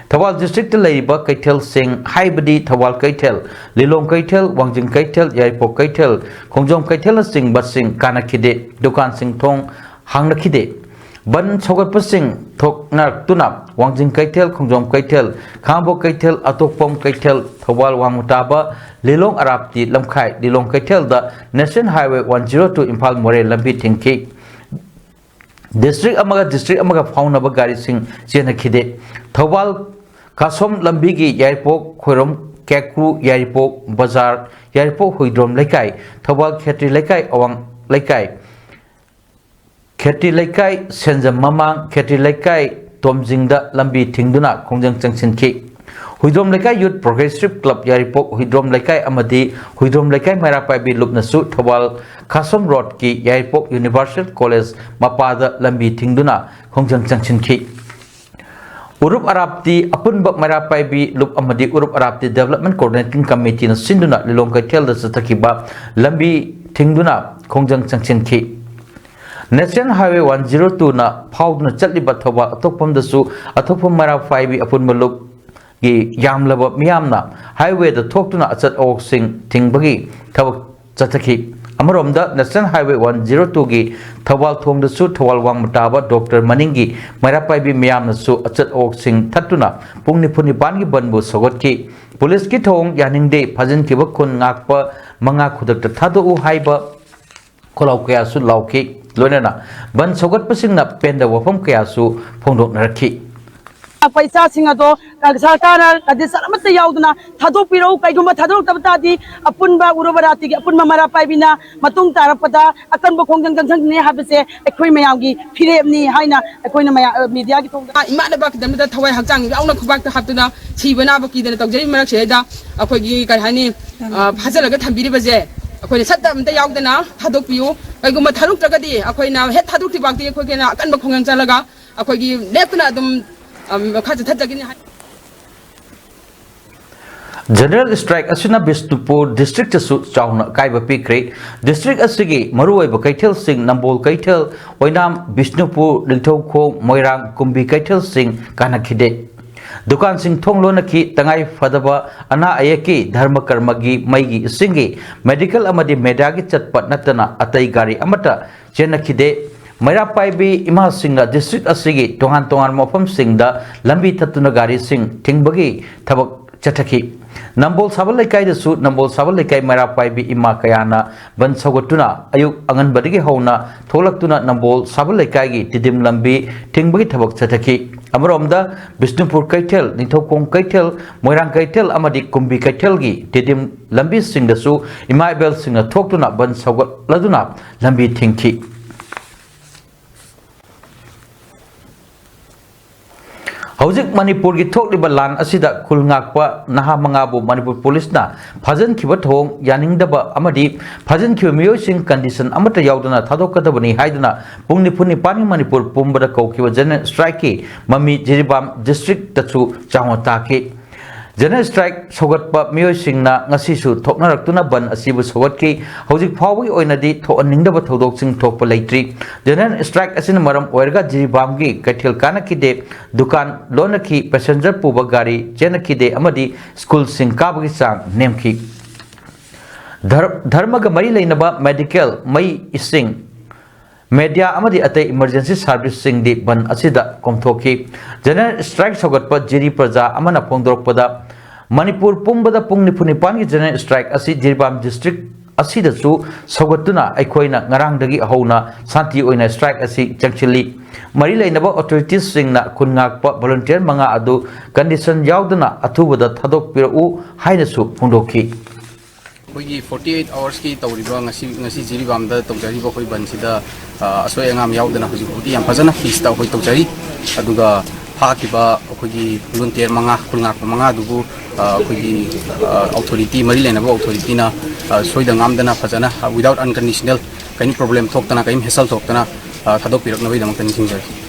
ꯊꯧꯕꯥꯜ districtꯇ ꯂꯩꯔꯤꯕ ꯀꯩꯊꯦꯜꯁꯤꯡ ꯍꯥꯏꯕꯗꯤ ꯊꯧꯕꯥꯜ ꯀꯩꯊꯦꯜ, ꯂꯤꯂꯣꯡ ꯀꯩꯊꯦꯜ, ꯋꯥꯡꯖꯤꯡ ꯀꯩꯊꯦꯜ, ꯌꯥꯏꯔꯤꯄꯣꯛ ꯀꯩꯊꯦꯜ, ꯈꯣꯡꯖꯣꯝ ꯀꯩꯊꯦꯜꯅꯆꯤꯡꯕꯁꯤꯡ ꯀꯥꯟꯅꯈꯤꯗꯦ꯫ ꯗꯨꯀꯥꯟꯁꯤꯡ ꯊꯣꯡ ꯍꯥꯡꯅꯈꯤꯗꯦ꯫ ꯕꯟ ꯁꯧꯒꯠꯄꯁꯤꯡ ꯊꯣꯛꯅꯔꯛꯇꯨꯅ ꯋꯥꯡꯖꯤꯡ ꯀꯩꯊꯦꯜ, ꯈꯣꯡꯖꯣꯝ ꯀꯩꯊꯦꯜ, ꯈꯥꯉꯕꯣꯛ ꯀꯩꯊꯦꯜ, ꯑꯇꯣꯞꯄꯝ ꯀꯩꯊꯦꯜ, ꯊꯧꯕꯥꯜ ꯋꯥꯡꯃ ꯇꯥꯕ, ꯂꯤꯂꯣꯡ ꯑꯔꯥꯞꯇꯤ ꯂꯝꯈꯥꯏ, ꯂꯤꯂꯣꯡ ꯀꯩꯊꯦꯜꯗ National Highway one zero two Imphal ꯃꯣꯔꯦ ꯂꯝꯕꯤ ꯊꯤꯡꯈꯤ꯫ District ꯑꯃꯒ district ꯑꯃꯒ ꯐꯥꯎꯅꯕ ꯒꯥꯔꯤꯁꯤꯡ ꯆꯦꯟꯅꯈꯤꯗꯦ꯫ ꯊꯧꯕꯥꯜ ꯀꯥꯁꯣꯝ ꯂꯝꯕꯤꯒꯤ ꯌꯥꯏꯔꯤꯄꯣꯛ ꯈꯣꯏꯔꯣꯝ, ꯀꯦꯀ꯭ꯔꯨ, ꯌꯥꯏꯔꯤꯄꯣꯛ ꯕꯖꯥꯔ, ꯌꯥꯏꯔꯤꯄꯣꯛ ꯍꯨꯏꯗ꯭ꯔꯣꯝ ꯂꯩꯀꯥꯏ, ꯊꯧꯕꯥꯜ ꯈꯦꯇ꯭ꯔꯤ ꯂꯩꯀꯥꯏ ꯑꯋꯥꯡ ꯂꯩꯀꯥꯏ ꯈꯦꯇ꯭ꯔꯤ ꯂꯩꯀꯥꯏ ꯁꯦꯟꯖꯝ ꯃꯃꯥꯡ ꯈꯦꯇ꯭ꯔꯤ ꯂꯩꯀꯥꯏ ꯇꯣꯝꯖꯤꯡꯗ ꯂꯝꯕꯤ ꯊꯤꯡꯗꯨꯅ ꯈꯣꯡꯖꯪ ꯆꯪꯁꯤꯟꯈꯤ꯫ ꯍꯨꯏꯗ꯭ꯔꯣꯝ ꯂꯩꯀꯥꯏ ꯌꯨꯠ ꯄ꯭ꯔꯣꯒ꯭ꯔꯦꯁꯤꯞ ꯀ꯭ꯂꯕ ꯌꯥꯏꯔꯤꯄꯣꯛ ꯍꯨꯏꯗ꯭ꯔꯣꯝ ꯂꯩꯀꯥꯏ ꯑꯃꯗꯤ ꯍꯨꯏꯗ꯭ꯔꯣꯝ ꯂꯩꯀꯥꯏ ꯃꯩꯔꯥ ꯄꯥꯏꯕꯤ ꯂꯨꯞꯅꯁꯨ ꯊꯧꯕꯥꯜ ꯈꯥꯁꯣꯝ ꯔꯣꯗꯀꯤ ꯌꯥꯏꯔꯤꯄꯣꯛ ꯌꯨꯅꯤꯚꯔꯁꯦꯜ ꯀꯣꯂꯦꯖ ꯃꯄꯥꯗ ꯂꯝꯕꯤ ꯊꯤꯡꯗꯨꯅ ꯈꯣꯡꯖꯪ ꯆꯪꯁꯤꯟꯈꯤ꯫ ꯎꯔꯨꯞ ꯑꯔꯥꯞꯇꯤ ꯑꯄꯨꯟꯕ ꯃꯩꯔꯥ ꯄꯥꯏꯕꯤ ꯂꯨꯞ ꯑꯃꯗꯤ ꯎꯔꯨꯞ ꯑꯔꯥꯞꯇꯤ ꯗꯦꯕꯂꯞꯃꯦꯟ ꯀꯣꯑꯣꯔꯗꯤꯅꯦꯇꯤꯡ ꯀꯃꯤꯇꯤꯅ ꯁꯤꯟꯗꯨꯅ ꯂꯤꯂꯣꯡ ꯀꯩꯊꯦꯜꯗ ꯆꯠꯊꯈꯤꯕ ꯂꯝꯕꯤ ꯊꯤꯡꯗꯨꯅ ꯈꯣꯡꯖꯪ ꯆꯪꯁꯤꯟꯈꯤ꯫ ꯅꯦꯁꯅꯦꯜ ꯍꯥꯏꯋꯦ ꯋꯥꯟ ꯖꯤꯔꯣ ꯇꯨꯅ ꯐꯥꯎꯗꯨꯅ ꯆꯠꯂꯤꯕ ꯊꯧꯕꯥꯜ ꯑꯊꯣꯛꯐꯝꯗꯁꯨ ꯑꯊꯣꯛꯐꯝ ꯃꯩꯔꯥ ꯄꯥꯏꯕꯤ ꯑꯄꯨꯟꯕ ꯂꯨꯞ ꯒꯤ ꯌꯥꯝꯂꯕ ꯃꯤꯌꯥꯝꯅ ꯍꯥꯏꯋꯦꯗ ꯊꯣꯛꯇꯨꯅ ꯑꯆꯠ ꯑꯋꯣꯛꯁꯤꯡ ꯊꯤꯡꯕꯒꯤ ꯊꯕꯛ ꯆꯠꯊꯈꯤ꯫ ꯑꯃꯔꯣꯝꯗ ꯅꯦꯁꯅꯦꯜ ꯍꯥꯏꯋꯦ ꯋꯥꯟ ꯖꯤꯔꯣ ꯇꯨꯒꯤ ꯊꯧꯕꯥꯜ ꯊꯣꯡꯗꯁꯨ ꯊꯧꯕꯥꯜ ꯋꯥꯡꯃ ꯇꯥꯕ ꯗꯣꯛꯇꯔ ꯃꯅꯤꯡꯒꯤ ꯃꯩꯔꯥ ꯄꯥꯏꯕꯤ ꯃꯤꯌꯥꯝꯅꯁꯨ ꯑꯆꯠ ꯑꯋꯣꯛꯁꯤꯡ ꯊꯠꯇꯨꯅ ꯄꯨꯡ ꯅꯤꯐꯨ ꯅꯤꯄꯥꯟꯒꯤ ꯕꯟꯕꯨ ꯁꯧꯒꯠꯈꯤ꯫ ꯄꯨꯂꯤꯁꯀꯤ ꯊꯧꯑꯣꯡ ꯌꯥꯅꯤꯡꯗꯦ, ꯐꯥꯖꯤꯟꯈꯤꯕ ꯈꯨꯟ ꯉꯥꯛꯄ ꯃꯉꯥ ꯈꯨꯗꯛꯇ ꯊꯥꯗꯣꯛꯎ ꯍꯥꯏꯕ ꯈꯣꯜꯂꯥꯎ ꯀꯌꯥꯁꯨ ꯂꯥꯎꯈꯤ꯫ ꯂꯣꯏꯅꯅ ꯕꯟ ꯁꯧꯒꯠꯄꯁꯤꯡꯅ ꯄꯦꯟꯗꯕ ꯋꯥꯐꯝ ꯀꯌꯥꯁꯨ ꯐꯣꯡꯗꯣꯛꯅꯔꯛꯈꯤ꯫ ꯑꯩꯈꯣꯏ ꯏꯆꯥꯁꯤꯡ ꯑꯗꯣ ꯁꯔꯀꯥꯔꯅ ꯀꯟꯗꯤꯁꯟ ꯑꯃꯠꯇ ꯌꯥꯎꯗꯅ ꯊꯥꯗꯣꯛꯄꯤꯔꯛꯎ꯫ ꯀꯩꯒꯨꯝꯕ ꯊꯥꯗꯣꯔꯛꯇꯕ ꯇꯥꯔꯗꯤ ꯑꯄꯨꯟꯕ ꯎꯔꯨꯕ ꯔꯥꯇꯤꯒꯤ ꯑꯄꯨꯟꯕ ꯃꯩꯔꯥ ꯄꯥꯏꯕꯤꯅ ꯃꯇꯨꯡ ꯇꯥꯔꯛꯄꯗ ꯑꯀꯟꯕ ꯈꯣꯡꯖꯪ ꯆꯪꯁꯤꯟꯒꯅꯤ ꯍꯥꯏꯕꯁꯦ ꯑꯩꯈꯣꯏ ꯃꯌꯥꯝꯒꯤ ꯐꯤꯔꯦꯞꯅꯤ ꯍꯥꯏꯅ ꯑꯩꯈꯣꯏꯅ ꯃꯌꯥꯝ, ꯃꯤꯗꯤꯌꯥꯒꯤ ꯊꯣꯡꯗ ꯏꯃꯥꯟꯅꯕ ꯈꯤꯇꯪꯗ ꯊꯋꯥꯏ ꯍꯛꯆꯥꯡ ꯌꯥꯎꯅ ꯈꯨꯕꯥꯛꯇ ꯍꯥꯞꯇꯨꯅ ꯁꯤꯕ ꯅꯥꯕ ꯀꯤꯗꯅ ꯇꯧꯖꯔꯤꯕ ꯃꯔꯛꯁꯤꯗꯩꯗ ꯑꯩꯈꯣꯏꯒꯤ ꯀꯔꯤ ꯍꯥꯏꯅꯤ, ꯑ, ꯐꯥꯖꯤꯜꯂꯒ ꯊꯝꯕꯤꯔꯤꯕꯁꯦ ꯑꯩꯈꯣꯏꯅ ꯁꯠꯇ ꯑꯝꯇ ꯌꯥꯎꯗꯅ ꯊꯥꯗꯣꯛꯄꯤꯌꯨ꯫ ꯀꯩꯒꯨꯝꯕ ꯊꯥꯗꯣꯛꯇ꯭ꯔꯒꯗꯤ ꯑꯩꯈꯣꯏꯅ ꯍꯦꯛ ꯊꯥꯗꯣꯛꯇ꯭ꯔꯤꯐꯥꯎꯗꯤ ꯑꯩꯈꯣꯏꯒꯤꯅ ꯑꯀꯟꯕ ꯈꯣꯡꯖꯪ ꯆꯠꯂꯒ ꯑꯩꯈꯣꯏꯒꯤ ꯂꯦꯞꯇꯅ ꯑꯗꯨꯝ, ꯑꯝ, ꯃꯈꯥ ꯆꯠꯊꯖꯒꯅꯤ ꯍꯥꯏ꯫ ꯖꯦꯅꯔꯦꯜ ꯁ꯭ꯇ꯭ꯔꯥꯏꯛ ꯑꯁꯤꯅ ꯕꯤꯁꯅꯨꯄꯨꯔ ꯗꯤꯁꯇ꯭ꯔꯤꯛꯇꯁꯨ ꯆꯥꯎꯅ ꯑꯀꯥꯏꯕ ꯄꯤꯈ꯭ꯔꯦ꯫ ꯗꯤꯁꯇ꯭ꯔꯤꯛ ꯑꯁꯤꯒꯤ ꯃꯔꯨꯑꯣꯏꯕ ꯀꯩꯊꯦꯜꯁꯤꯡ ꯅꯝꯕꯣꯜ ꯀꯩꯊꯦꯜ, ꯑꯣꯏꯅꯥꯝ, ꯕꯤꯁꯅꯨꯄꯨꯔ, ꯅꯤꯡꯊꯧꯈꯣꯡ, ꯃꯣꯏꯔꯥꯡ, ꯀꯨꯝꯕꯤ ꯀꯩꯊꯦꯜꯁꯤꯡ ꯀꯥꯟꯅꯈꯤꯗꯦ꯫ ꯗꯨꯀꯥꯟꯁꯤꯡ ꯊꯣꯡ ꯂꯣꯟꯅꯈꯤ꯫ ꯇꯉꯥꯏ ꯐꯗꯕ ꯑꯅꯥ ꯑꯌꯦꯛꯀꯤ, ꯙꯔꯃ ꯀꯔꯃꯒꯤ, ꯃꯩꯒꯤ, ꯏꯁꯤꯡꯒꯤ, ꯃꯦꯗꯤꯀꯦꯜ ꯑꯃꯗꯤ ꯃꯦꯗꯤꯌꯥꯒꯤ ꯆꯠꯄ ꯅꯠꯇꯅ ꯑꯇꯩ ꯒꯥꯔꯤ ꯑꯃꯠꯇ ꯆꯦꯟꯅꯈꯤꯗꯦ꯫ ꯃꯩꯔꯥ ꯄꯥꯏꯕꯤ ꯏꯃꯥꯁꯤꯡꯅ ꯗꯤꯁꯇ꯭ꯔꯤꯛ ꯑꯁꯤꯒꯤ ꯇꯣꯉꯥꯟ ꯇꯣꯉꯥꯟꯕ ꯃꯐꯝꯁꯤꯡꯗ ꯂꯝꯕꯤ ꯊꯠꯇꯨꯅ ꯒꯥꯔꯤꯁꯤꯡ ꯊꯤꯡꯕꯒꯤ ꯊꯕꯛ ꯆꯠꯊꯈꯤ꯫ ꯅꯝꯕꯣꯜ ꯁꯥꯕꯜ ꯂꯩꯀꯥꯏꯗꯁꯨ ꯅꯝꯕꯣꯜ ꯁꯥꯕꯜ ꯂꯩꯀꯥꯏ ꯃꯩꯔꯥ ꯄꯥꯏꯕꯤ ꯏꯃꯥ ꯀꯌꯥꯅ ꯕꯟ ꯁꯧꯒꯠꯇꯨꯅ ꯑꯌꯨꯛ ꯑꯉꯟꯕꯗꯒꯤ ꯍꯧꯅ ꯊꯣꯛꯂꯛꯇꯨꯅ ꯅꯝꯕꯣꯜ ꯁꯥꯕꯜ ꯂꯩꯀꯥꯏꯒꯤ ꯇꯤꯗꯤꯝ ꯂꯝꯕꯤ ꯊꯤꯡꯕꯒꯤ ꯊꯕꯛ ꯆꯠꯊꯈꯤ꯫ ꯑꯃꯔꯣꯝꯗ ꯕꯤꯁꯅꯨꯄꯨꯔ ꯀꯩꯊꯦꯜ, ꯅꯤꯡꯊꯧꯈꯣꯡ ꯀꯩꯊꯦꯜ, ꯃꯣꯏꯔꯥꯡ ꯀꯩꯊꯦꯜ ꯑꯃꯗꯤ ꯀꯨꯝꯕꯤ ꯀꯩꯊꯦꯜꯒꯤ ꯇꯤꯗꯤꯝ ꯂꯝꯕꯤꯁꯤꯡꯗꯁꯨ ꯏꯃꯥ ꯏꯕꯦꯜꯁꯤꯡꯅ ꯊꯣꯛꯇꯨꯅ ꯕꯟ ꯁꯧꯒꯠꯂꯗꯨꯅ ꯂꯝꯕꯤ ꯊꯤꯡꯈꯤ꯫ ꯍꯧꯖꯤꯛ ꯃꯅꯤꯄꯨꯔꯒꯤ ꯊꯣꯛꯂꯤꯕ ꯂꯥꯟ ꯑꯁꯤꯗ ꯈꯨꯜ ꯉꯥꯛꯄ ꯅꯍꯥ ꯃꯉꯥꯕꯨ ꯃꯅꯤꯄꯨꯔ ꯄꯨꯂꯤꯁꯅ ꯐꯥꯖꯤꯟꯈꯤꯕ ꯊꯧꯑꯣꯡ ꯌꯥꯅꯤꯡꯗꯕ ꯑꯃꯗꯤ ꯐꯥꯖꯤꯟꯈꯤꯕ ꯃꯤꯑꯣꯏꯁꯤꯡ ꯀꯟꯗꯤꯁꯟ ꯑꯃꯠꯇ ꯌꯥꯎꯗꯅ ꯊꯥꯗꯣꯛꯀꯗꯕꯅꯤ ꯍꯥꯏꯗꯨꯅ ꯄꯨꯡ ꯅꯤꯐꯨ ꯅꯤꯄꯥꯟꯒꯤ ꯃꯅꯤꯄꯨꯔ ꯄꯨꯝꯕꯗ ꯀꯧꯈꯤꯕ ꯖꯦꯅꯔꯦꯜ ꯁ꯭ꯇ꯭ꯔꯥꯏꯛꯀꯤ ꯃꯃꯤ ꯖꯤꯔꯤꯕꯥꯝ ꯗꯤꯁꯇ꯭ꯔꯤꯛꯇꯁꯨ ꯆꯥꯎꯅ ꯇꯥꯈꯤ꯫ ꯖꯦꯅꯔꯦꯜ ꯁ꯭ꯇ꯭ꯔꯥꯏꯛ ꯁꯧꯒꯠꯄ ꯃꯤꯑꯣꯏꯁꯤꯡꯅ ꯉꯁꯤꯁꯨ ꯊꯣꯛꯅꯔꯛꯇꯨꯅ ꯕꯟ ꯑꯁꯤꯕꯨ ꯁꯧꯒꯠꯈꯤ꯫ ꯍꯧꯖꯤꯛ ꯐꯥꯎꯕꯒꯤ ꯑꯣꯏꯅꯗꯤ ꯊꯣꯛꯍꯟꯅꯤꯡꯗꯕ ꯊꯧꯗꯣꯛꯁꯤꯡ ꯊꯣꯛꯄ ꯂꯩꯇ꯭ꯔꯤ꯫ ꯖꯦꯅꯔꯦꯜ ꯁ꯭ꯇ꯭ꯔꯥꯏꯛ ꯑꯁꯤꯅ ꯃꯔꯝ ꯑꯣꯏꯔꯒ ꯖꯤꯔꯤꯕꯥꯝꯒꯤ ꯀꯩꯊꯦꯜ ꯀꯥꯟꯅꯈꯤꯗꯦ, ꯗꯨꯀꯥꯟ ꯂꯣꯟꯅꯈꯤ, ꯄꯦꯁꯦꯟꯖꯔ ꯄꯨꯕ ꯒꯥꯔꯤ ꯆꯦꯟꯅꯈꯤꯗꯦ ꯑꯃꯗꯤ ꯁ꯭ꯀꯨꯜꯁꯤꯡ ꯀꯥꯕꯒꯤ ꯆꯥꯡ ꯅꯦꯝꯈꯤ꯫ ꯙꯔ-, ꯙꯔꯃꯒ ꯃꯔꯤ ꯂꯩꯅꯕ ꯃꯦꯗꯤꯀꯦꯜ, ꯃꯩ, ꯏꯁꯤꯡ, ꯃꯦꯗꯤꯌꯥ ꯑꯃꯗꯤ ꯑꯇꯩ ꯏꯃꯔꯖꯦꯟꯁꯤ ꯁꯥꯔꯚꯤꯁꯁꯤꯡꯗꯤ ꯕꯟ ꯑꯁꯤꯗ ꯀꯣꯝꯊꯣꯛꯈꯤ꯫ ꯖꯦꯅꯔꯦꯜ ꯁ꯭ꯇ꯭ꯔꯥꯏꯛ ꯁꯧꯒꯠꯄ ꯖꯤꯔꯤ ꯄ꯭ꯔꯖꯥ ꯑꯃꯅ ꯐꯣꯡꯗꯣꯔꯛꯄꯗ, ꯃꯅꯤꯄꯨꯔ ꯄꯨꯝꯕꯗ ꯄꯨꯡ ꯅꯤꯐꯨ ꯅꯤꯄꯥꯟꯒꯤ ꯖꯦꯅꯔꯦꯜ ꯁ꯭ꯇ꯭ꯔꯥꯏꯛ ꯑꯁꯤ ꯖꯤꯔꯤꯕꯥꯝ ꯗꯤꯁꯇ꯭ꯔꯤꯛ ꯑꯁꯤꯗꯁꯨ ꯁꯧꯒꯠꯇꯨꯅ ꯑꯩꯈꯣꯏꯅ ꯉꯔꯥꯡꯗꯒꯤ ꯍꯧꯅ ꯁꯥꯟꯇꯤ ꯑꯣꯏꯅ ꯁ꯭ꯇ꯭ꯔꯥꯏꯛ ꯑꯁꯤ ꯆꯪꯁꯤꯜꯂꯤ꯫ ꯃꯔꯤ ꯂꯩꯅꯕ ꯑꯣꯊꯣꯔꯤꯇꯤꯁꯁꯤꯡꯅ ꯈꯨꯟ ꯉꯥꯛꯄ ꯚꯣꯂꯨꯟꯇꯤꯌꯔ ꯃꯉꯥ ꯑꯗꯨ ꯀꯟꯗꯤꯁꯟ ꯌꯥꯎꯗꯅ ꯑꯊꯨꯕꯗ ꯊꯥꯗꯣꯛꯄꯤꯔꯛꯎ ꯍꯥꯏꯅꯁꯨ ꯐꯣꯡꯗꯣꯛꯈꯤ꯫ ꯑꯩꯈꯣꯏꯒꯤ forty eight hours ꯀꯤ ꯇꯧꯔꯤꯕ ꯉꯁꯤ, ꯉꯁꯤ ꯖꯤꯔꯤꯕꯥꯝꯗ ꯇꯧꯖꯔꯤꯕ ꯑꯩꯈꯣꯏ ꯕꯟꯁꯤꯗ, ꯑ, ꯑꯁꯣꯏ ꯑꯉꯥꯝ ꯌꯥꯎꯗꯅ ꯍꯧꯖꯤꯛ ꯐꯥꯎꯗꯤ ꯌꯥꯝ ꯐꯖꯅ ꯄꯤꯁꯇ ꯑꯩꯈꯣꯏ ꯇꯧꯖꯔꯤ꯫ ꯑꯗꯨꯒ ꯐꯥꯈꯤꯕ ꯑꯩꯈꯣꯏꯒꯤ ꯚꯣꯂꯨꯟꯇꯤꯌꯔ ꯃꯉꯥ, ꯈꯨꯜ ꯉꯥꯛꯄ ꯃꯉꯥꯗꯨꯕꯨ, ꯑ, ꯑꯩꯈꯣꯏꯒꯤ, ꯑ, ꯑꯣꯊꯣꯔꯤꯇꯤ, ꯃꯔꯤ ꯂꯩꯅꯕ ꯑꯣꯊꯣꯔꯤꯇꯤꯅ, ꯑ, ꯁꯣꯏꯗ ꯉꯥꯝꯗꯅ ꯐꯖꯅ, ꯑ, without unconditional, ꯀꯔꯤꯝ ꯄ꯭ꯔꯣꯕ꯭ꯂꯦꯝ ꯊꯣꯛꯇꯅ, ꯀꯔꯤꯝ ꯍꯦꯁꯜ ꯊꯣꯛꯇꯅ, ꯑ, ꯊꯥꯗꯣꯛꯄꯤꯔꯛꯅꯕꯒꯤꯗꯃꯛꯇ ꯅꯤꯡꯁꯤꯡꯖꯔꯤ꯫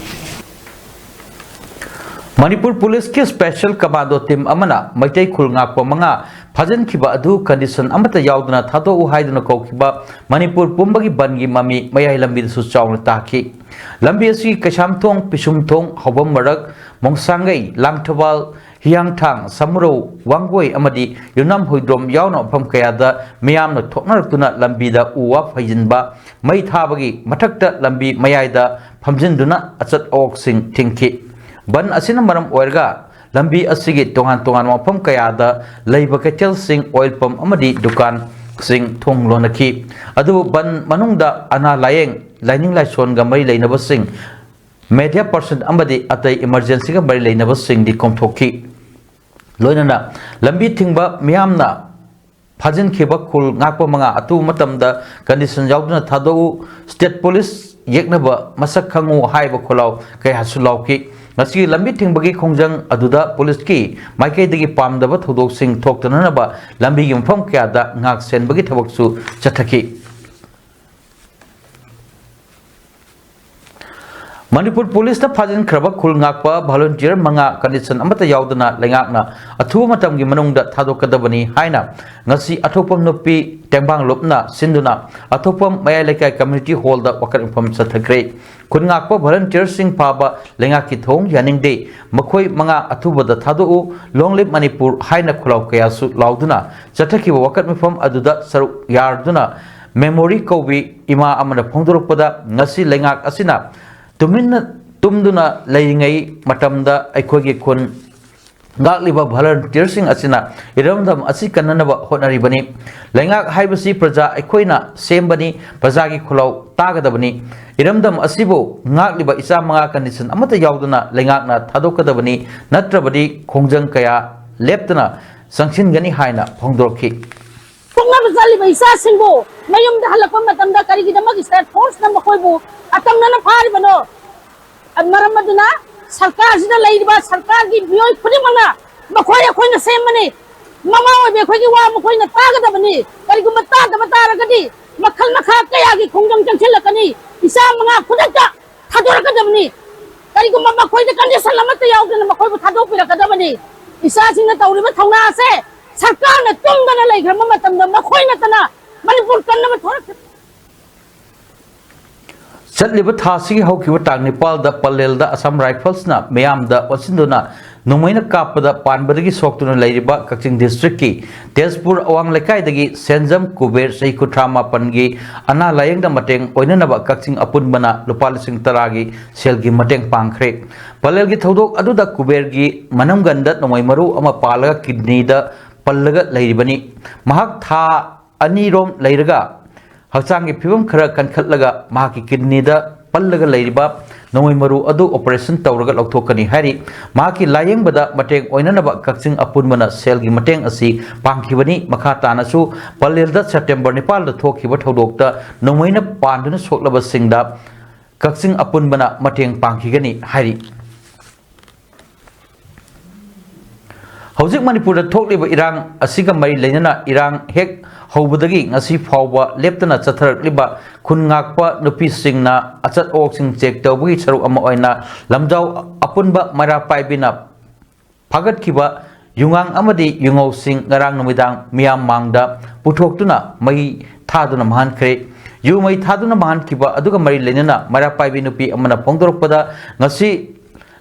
ꯃꯅꯤꯄꯨꯔ ꯄꯨꯂꯤꯁꯀꯤ ꯁ꯭ꯄꯦꯁꯦꯜ ꯀꯃꯥꯟꯗꯣ ꯇꯤꯝ ꯑꯃꯅ ꯃꯩꯇꯩ ꯈꯨꯜ ꯉꯥꯛꯄ ꯃꯉꯥ ꯐꯥꯖꯤꯟꯈꯤꯕ ꯑꯗꯨ ꯀꯟꯗꯤꯁꯟ ꯑꯃꯠꯇ ꯌꯥꯎꯗꯅ ꯊꯥꯗꯣꯛꯎ ꯍꯥꯏꯗꯨꯅ ꯀꯧꯈꯤꯕ ꯃꯅꯤꯄꯨꯔ ꯄꯨꯝꯕꯒꯤ ꯕꯟꯒꯤ ꯃꯃꯤ ꯃꯌꯥꯏ ꯂꯝꯕꯤꯗꯁꯨ ꯆꯥꯎꯅ ꯇꯥꯈꯤ꯫ ꯂꯝꯕꯤ ꯑꯁꯤ ꯀꯩꯁꯥꯝꯊꯣꯡ, ꯄꯤꯁꯨꯝꯊꯣꯡ, ꯍꯧꯕꯝ ꯃꯔꯛ, ꯃꯣꯡꯁꯥꯡꯒꯩ, ꯂꯥꯡꯊꯕꯥꯜ, ꯍꯤꯌꯥꯡꯊꯥꯡ, ꯁꯃꯨꯔꯧ, ꯋꯥꯡꯒꯣꯏ ꯑꯃꯗꯤ ꯌꯨꯝꯅꯥꯝ ꯍꯨꯏꯗ꯭ꯔꯣꯝ ꯌꯥꯎꯅ ꯃꯐꯝ ꯀꯌꯥꯗ ꯃꯤꯌꯥꯝꯅ ꯊꯣꯛꯅꯔꯛꯇꯨꯅ ꯂꯝꯕꯤꯗ ꯎ ꯋꯥ ꯐꯩꯖꯤꯟꯕ, ꯃꯩ ꯊꯥꯕꯒꯤ ꯃꯊꯛꯇ ꯂꯝꯕꯤ ꯃꯌꯥꯏꯗ ꯐꯝꯖꯤꯟꯗꯨꯅ ꯑꯆꯠ ꯑꯋꯣꯛꯁꯤꯡ ꯊꯤꯡꯈꯤ꯫ ꯕꯟ ꯑꯁꯤꯅ ꯃꯔꯝ ꯑꯣꯏꯔꯒ ꯂꯝꯕꯤ ꯑꯁꯤꯒꯤ ꯇꯣꯉꯥꯟ ꯇꯣꯉꯥꯟꯕ ꯃꯐꯝ ꯀꯌꯥꯗ ꯂꯩꯕ ꯀꯩꯊꯦꯜꯁꯤꯡ, ꯑꯣꯏꯜ ꯄꯝ ꯑꯃꯗꯤ ꯗꯨꯀꯥꯟꯁꯤꯡ ꯊꯣꯡ ꯂꯣꯟꯅꯈꯤ꯫ ꯑꯗꯨꯕꯨ ꯕꯟ ꯃꯅꯨꯡꯗ ꯑꯅꯥ ꯂꯥꯌꯦꯡ, ꯂꯥꯏꯅꯤꯡ ꯂꯥꯏꯁꯣꯟꯒ ꯃꯔꯤ ꯂꯩꯅꯕꯁꯤꯡ, ꯃꯦꯗꯤꯌꯥ ꯄꯔꯁꯟ ꯑꯃꯗꯤ ꯑꯇꯩ ꯏꯃꯔꯖꯦꯟꯁꯤꯒ ꯃꯔꯤ ꯂꯩꯅꯕꯁꯤꯡꯗꯤ ꯀꯣꯝꯊꯣꯛꯈꯤ꯫ ꯂꯣꯏꯅꯅ ꯂꯝꯕꯤ ꯊꯤꯡꯕ ꯃꯤꯌꯥꯝꯅ ꯐꯥꯖꯤꯟꯈꯤꯕ ꯈꯨꯜ ꯉꯥꯛꯄ ꯃꯉꯥ ꯑꯊꯨꯕ ꯃꯇꯝꯗ ꯀꯟꯗꯤꯁꯟ ꯌꯥꯎꯗꯨꯅ ꯊꯥꯗꯣꯛꯎ, ꯁ꯭ꯇꯦꯠ ꯄꯨꯂꯤꯁ ꯌꯦꯛꯅꯕ ꯃꯁꯛ ꯈꯪꯉꯨ ꯍꯥꯏꯕ ꯈꯣꯜꯂꯥꯎ ꯀꯌꯥꯁꯨ ꯂꯥꯎꯈꯤ꯫ ꯉꯁꯤꯒꯤ ꯂꯝꯕꯤ ꯊꯤꯡꯕꯒꯤ ꯈꯣꯡꯖꯪ ꯑꯗꯨꯗ ꯄꯨꯂꯤꯁꯀꯤ ꯃꯥꯏꯀꯩꯗꯒꯤ ꯄꯥꯝꯗꯕ ꯊꯧꯗꯣꯛꯁꯤꯡ ꯊꯣꯛꯇꯅꯅꯕ ꯂꯝꯕꯤꯒꯤ ꯃꯐꯝ ꯀꯌꯥꯗ ꯉꯥꯛ ꯁꯦꯟꯕꯒꯤ ꯊꯕꯛꯁꯨ ꯆꯠꯊꯈꯤ꯫ ꯃꯅꯤꯄꯨꯔ ꯄꯨꯂꯤꯁꯅ ꯐꯥꯖꯤꯟꯈ꯭ꯔꯕ ꯈꯨꯜ ꯉꯥꯛꯄ ꯚꯣꯂꯨꯟꯇꯤꯌꯔ ꯃꯉꯥ ꯀꯟꯗꯤꯁꯟ ꯑꯃꯠꯇ ꯌꯥꯎꯗꯅ ꯂꯩꯉꯥꯛꯅ ꯑꯊꯨꯕ ꯃꯇꯝꯒꯤ ꯃꯅꯨꯡꯗ ꯊꯥꯗꯣꯛꯀꯗꯕꯅꯤ ꯍꯥꯏꯅ ꯉꯁꯤ ꯑꯊꯣꯛꯄꯝ ꯅꯨꯄꯤ ꯇꯦꯡꯕꯥꯡ ꯂꯨꯞꯅ ꯁꯤꯟꯗꯨꯅ ꯑꯊꯣꯛꯄꯝ ꯃꯌꯥꯏ ꯂꯩꯀꯥꯏ ꯀꯝꯃ꯭ꯌꯨꯅꯤꯇꯤ ꯍꯣꯜꯗ ꯋꯥꯀꯠ ꯃꯤꯐꯝ ꯆꯠꯊꯈ꯭ꯔꯦ꯫ ꯈꯨꯟ ꯉꯥꯛꯄ ꯚꯣꯂꯨꯟꯇꯤꯌꯔꯁꯤꯡ ꯐꯥꯕ ꯂꯩꯉꯥꯛꯀꯤ ꯊꯧꯑꯣꯡ ꯌꯥꯅꯤꯡꯗꯦ, ꯃꯈꯣꯏ ꯃꯉꯥ ꯑꯊꯨꯕꯗ ꯊꯥꯗꯣꯛꯎ, ꯂꯣꯡ ꯂꯤꯞ ꯃꯅꯤꯄꯨꯔ ꯍꯥꯏꯅ ꯈꯨꯜꯂꯥꯎ ꯀꯌꯥꯁꯨ ꯂꯥꯎꯗꯨꯅ ꯆꯠꯊꯈꯤꯕ ꯋꯥꯀꯠ ꯃꯤꯐꯝ ꯑꯗꯨꯗ ꯁꯔꯨꯛ ꯌꯥꯗꯨꯅ ꯃꯦꯃꯣꯔꯤ ꯀꯧꯕꯤ ꯏꯃꯥ ꯑꯃꯅ ꯐꯣꯡꯗꯣꯔꯛꯄꯗ, ꯉꯁꯤ ꯂꯩꯉꯥꯛ ꯑꯁꯤꯅ ꯇꯨꯃꯤꯟꯅ ꯇꯨꯝꯗꯨꯅ ꯂꯩꯔꯤꯉꯩ ꯃꯇꯝꯗ ꯑꯩꯈꯣꯏꯒꯤ ꯈꯨꯟ ꯉꯥꯛꯂꯤꯕ ꯚꯣꯂꯨꯟꯇꯤꯌꯔꯁꯤꯡ ꯑꯁꯤꯅ ꯏꯔꯝꯗꯝ ꯑꯁꯤ ꯀꯟꯅꯅꯕ ꯍꯣꯠꯅꯔꯤꯕꯅꯤ꯫ ꯂꯩꯉꯥꯛ ꯍꯥꯏꯕꯁꯤ ꯄ꯭ꯔꯖꯥ ꯑꯩꯈꯣꯏꯅ ꯁꯦꯝꯕꯅꯤ, ꯄ꯭ꯔꯖꯥꯒꯤ ꯈꯨꯜꯂꯥꯎ ꯇꯥꯒꯗꯕꯅꯤ꯫ ꯏꯔꯝꯗꯝ ꯑꯁꯤꯕꯨ ꯉꯥꯛꯂꯤꯕ ꯏꯆꯥ ꯃꯉꯥ ꯀꯟꯗꯤꯁꯟ ꯑꯃꯠꯇ ꯌꯥꯎꯗꯅ ꯂꯩꯉꯥꯛꯅ ꯊꯥꯗꯣꯛꯀꯗꯕꯅꯤ, ꯅꯠꯇ꯭ꯔꯕꯗꯤ ꯈꯣꯡꯖꯪ ꯀꯌꯥ ꯂꯦꯞꯇꯅ ꯆꯪꯁꯤꯟꯒꯅꯤ ꯍꯥꯏꯅ ꯐꯣꯡꯗꯣꯔꯛꯈꯤ꯫ ꯄꯣꯛꯅꯕ ꯆꯠꯂꯤꯕ ꯏꯆꯥꯁꯤꯡꯕꯨ ꯃꯌꯨꯝꯗ ꯍꯜꯂꯛꯄ ꯃꯇꯝꯗ ꯀꯔꯤꯒꯤꯗꯃꯛ ꯁ꯭ꯇꯦꯠ ꯐꯣꯔꯁꯅ ꯃꯈꯣꯏꯕꯨ ꯑꯇꯝꯅꯅ ꯐꯥꯔꯤꯕꯅꯣ? ꯃꯔꯝ ꯑꯗꯨꯅ ꯁꯔꯀꯥꯔꯁꯤꯗ ꯂꯩꯔꯤꯕ ꯁꯔꯀꯥꯔꯒꯤ ꯃꯤꯑꯣꯏ ꯈꯨꯗꯤꯡꯃꯛꯅ ꯃꯈꯣꯏ ꯑꯩꯈꯣꯏꯅ ꯁꯦꯝꯕꯅꯤ, ꯃꯃꯥ ꯑꯣꯏꯕꯤ ꯑꯩꯈꯣꯏꯒꯤ ꯋꯥ ꯃꯈꯣꯏꯅ ꯇꯥꯒꯗꯕꯅꯤ꯫ ꯀꯔꯤꯒꯨꯝꯕ ꯇꯥꯗꯕ ꯇꯥꯔꯒꯗꯤ ꯃꯈꯜ ꯃꯈꯥ ꯀꯌꯥꯒꯤ ꯈꯣꯡꯖꯪ ꯆꯪꯁꯤꯜꯂꯛꯀꯅꯤ꯫ ꯏꯆꯥ ꯃꯉꯥ ꯈꯨꯗꯛꯇ ꯊꯥꯗꯣꯔꯛꯀꯗꯕꯅꯤ꯫ ꯀꯔꯤꯒꯨꯝꯕ ꯃꯈꯣꯏꯗ ꯀꯟꯗꯤꯁꯟ ꯑꯃꯠꯇ ꯌꯥꯎꯗꯅ ꯃꯈꯣꯏꯕꯨ ꯊꯥꯗꯣꯛꯄꯤꯔꯛꯀꯗꯕꯅꯤ꯫ ꯏꯆꯥꯁꯤꯡꯅ ꯇꯧꯔꯤꯕ ꯊꯧꯅꯥ ꯑꯁꯦ ꯁꯔꯀꯥꯔꯅ ꯇꯨꯝꯗꯅ ꯂꯩꯈ꯭ꯔꯕ ꯃꯇꯝꯗ ꯃꯈꯣꯏ ꯅꯠꯇꯅ ꯃꯅꯤꯄꯨꯔ ꯀꯟꯅꯕ ꯊꯣꯔꯛꯀꯅꯤ꯫ ꯆꯠꯂꯤꯕ ꯊꯥ ꯑꯁꯤꯒꯤ ꯍꯧꯈꯤꯕ ꯇꯥꯡ ꯅꯤꯄꯥꯜꯗ ꯄꯂꯦꯜꯗ ꯑꯁꯥꯝ ꯔꯥꯏꯐꯜꯁꯅ ꯃꯤꯌꯥꯝꯗ ꯑꯣꯟꯁꯤꯟꯗꯨꯅ ꯅꯣꯡꯃꯩꯅ ꯀꯥꯞꯄꯗ ꯄꯥꯟꯕꯗꯒꯤ ꯁꯣꯛꯇꯨꯅ ꯂꯩꯔꯤꯕ ꯀꯛꯆꯤꯡ ꯗꯤꯁꯇ꯭ꯔꯤꯛꯀꯤ ꯇꯦꯖꯄꯨꯔ ꯑꯋꯥꯡ ꯂꯩꯀꯥꯏꯗꯒꯤ ꯁꯦꯟꯖꯝ ꯀꯨꯕꯦꯔ, ꯆꯍꯤ ꯀꯨꯟꯊ꯭ꯔꯥ ꯃꯥꯄꯟꯒꯤ, ꯑꯅꯥ ꯂꯥꯌꯦꯡꯗ ꯃꯇꯦꯡ ꯑꯣꯏꯅꯅꯕ ꯀꯛꯆꯤꯡ ꯑꯄꯨꯟꯕꯅ ꯂꯨꯄꯥ ꯂꯤꯁꯤꯡ ꯇꯔꯥꯒꯤ ꯁꯦꯜꯒꯤ ꯃꯇꯦꯡ ꯄꯥꯡꯈ꯭ꯔꯦ꯫ ꯄꯂꯦꯜꯒꯤ ꯊꯧꯗꯣꯛ ꯑꯗꯨꯗ ꯀꯨꯕꯦꯔꯒꯤ ꯃꯅꯝꯒꯟꯗ ꯅꯣꯡꯃꯩ ꯃꯔꯨ ꯑꯃ ꯄꯥꯜꯂꯒ ꯀꯤꯗꯅꯤꯗ ꯄꯜꯂꯒ ꯂꯩꯔꯤꯕꯅꯤ꯫ ꯃꯍꯥꯛ ꯊꯥ ꯑꯅꯤꯔꯣꯝ ꯂꯩꯔꯒ ꯍꯛꯆꯥꯡꯒꯤ ꯐꯤꯕꯝ ꯈꯔ ꯀꯟꯈꯠꯂꯒ ꯃꯍꯥꯛꯀꯤ ꯀꯤꯗꯅꯤꯗ ꯄꯜꯂꯒ ꯂꯩꯔꯤꯕ ꯅꯣꯡꯃꯩ ꯃꯔꯨ ꯑꯗꯨ ꯑꯣꯄꯔꯦꯁꯟ ꯇꯧꯔꯒ ꯂꯧꯊꯣꯛꯀꯅꯤ ꯍꯥꯏꯔꯤ꯫ ꯃꯍꯥꯛꯀꯤ ꯂꯥꯌꯦꯡꯕꯗ ꯃꯇꯦꯡ ꯑꯣꯏꯅꯅꯕ ꯀꯛꯆꯤꯡ ꯑꯄꯨꯟꯕꯅ ꯁꯦꯜꯒꯤ ꯃꯇꯦꯡ ꯑꯁꯤ ꯄꯥꯡꯈꯤꯕꯅꯤ꯫ ꯃꯈꯥ ꯇꯥꯅꯁꯨ ꯄꯂꯦꯜꯗ ꯁꯦꯞꯇꯦꯝꯕꯔ ꯅꯤꯄꯥꯜꯗ ꯊꯣꯛꯈꯤꯕ ꯊꯧꯗꯣꯛꯇ ꯅꯣꯡꯃꯩꯅ ꯄꯥꯟꯗꯨꯅ ꯁꯣꯛꯂꯕꯁꯤꯡꯗ ꯀꯛꯆꯤꯡ ꯑꯄꯨꯟꯕꯅ ꯃꯇꯦꯡ ꯄꯥꯡꯈꯤꯒꯅꯤ ꯍꯥꯏꯔꯤ꯫ ꯍꯧꯖꯤꯛ ꯃꯅꯤꯄꯨꯔꯗ ꯊꯣꯛꯂꯤꯕ ꯏꯔꯥꯡ ꯑꯁꯤꯒ ꯃꯔꯤ ꯂꯩꯅꯅ ꯏꯔꯥꯡ ꯍꯦꯛ ꯍꯧꯕꯗꯒꯤ ꯉꯁꯤ ꯐꯥꯎꯕ ꯂꯦꯞꯇꯅ ꯆꯠꯊꯔꯛꯂꯤꯕ ꯈꯨꯟ ꯉꯥꯛꯄ ꯅꯨꯄꯤꯁꯤꯡꯅ ꯑꯆꯠ ꯑꯋꯣꯛꯁꯤꯡ ꯆꯦꯛ ꯇꯧꯕꯒꯤ ꯁꯔꯨꯛ ꯑꯃ ꯑꯣꯏꯅ ꯂꯝꯖꯥꯎ ꯑꯄꯨꯟꯕ ꯃꯩꯔꯥ ꯄꯥꯏꯕꯤꯅ ꯐꯥꯒꯠꯈꯤꯕ ꯌꯨꯉꯥꯡ ꯑꯃꯗꯤ ꯌꯨꯉꯧꯁꯤꯡ ꯉꯔꯥꯡ ꯅꯨꯃꯤꯗꯥꯡ ꯃꯤꯌꯥꯝ ꯃꯥꯡꯗ ꯄꯨꯊꯣꯛꯇꯨꯅ ꯃꯩ ꯊꯥꯗꯨꯅ ꯃꯥꯡꯍꯟꯈ꯭ꯔꯦ꯫ ꯌꯨ ꯃꯩ ꯊꯥꯗꯨꯅ ꯃꯥꯡꯍꯟꯈꯤꯕ ꯑꯗꯨꯒ ꯃꯔꯤ ꯂꯩꯅꯅ ꯃꯩꯔꯥ ꯄꯥꯏꯕꯤ ꯅꯨꯄꯤ ꯑꯃꯅ ꯐꯣꯡꯗꯣꯔꯛꯄꯗ, ꯉꯁꯤ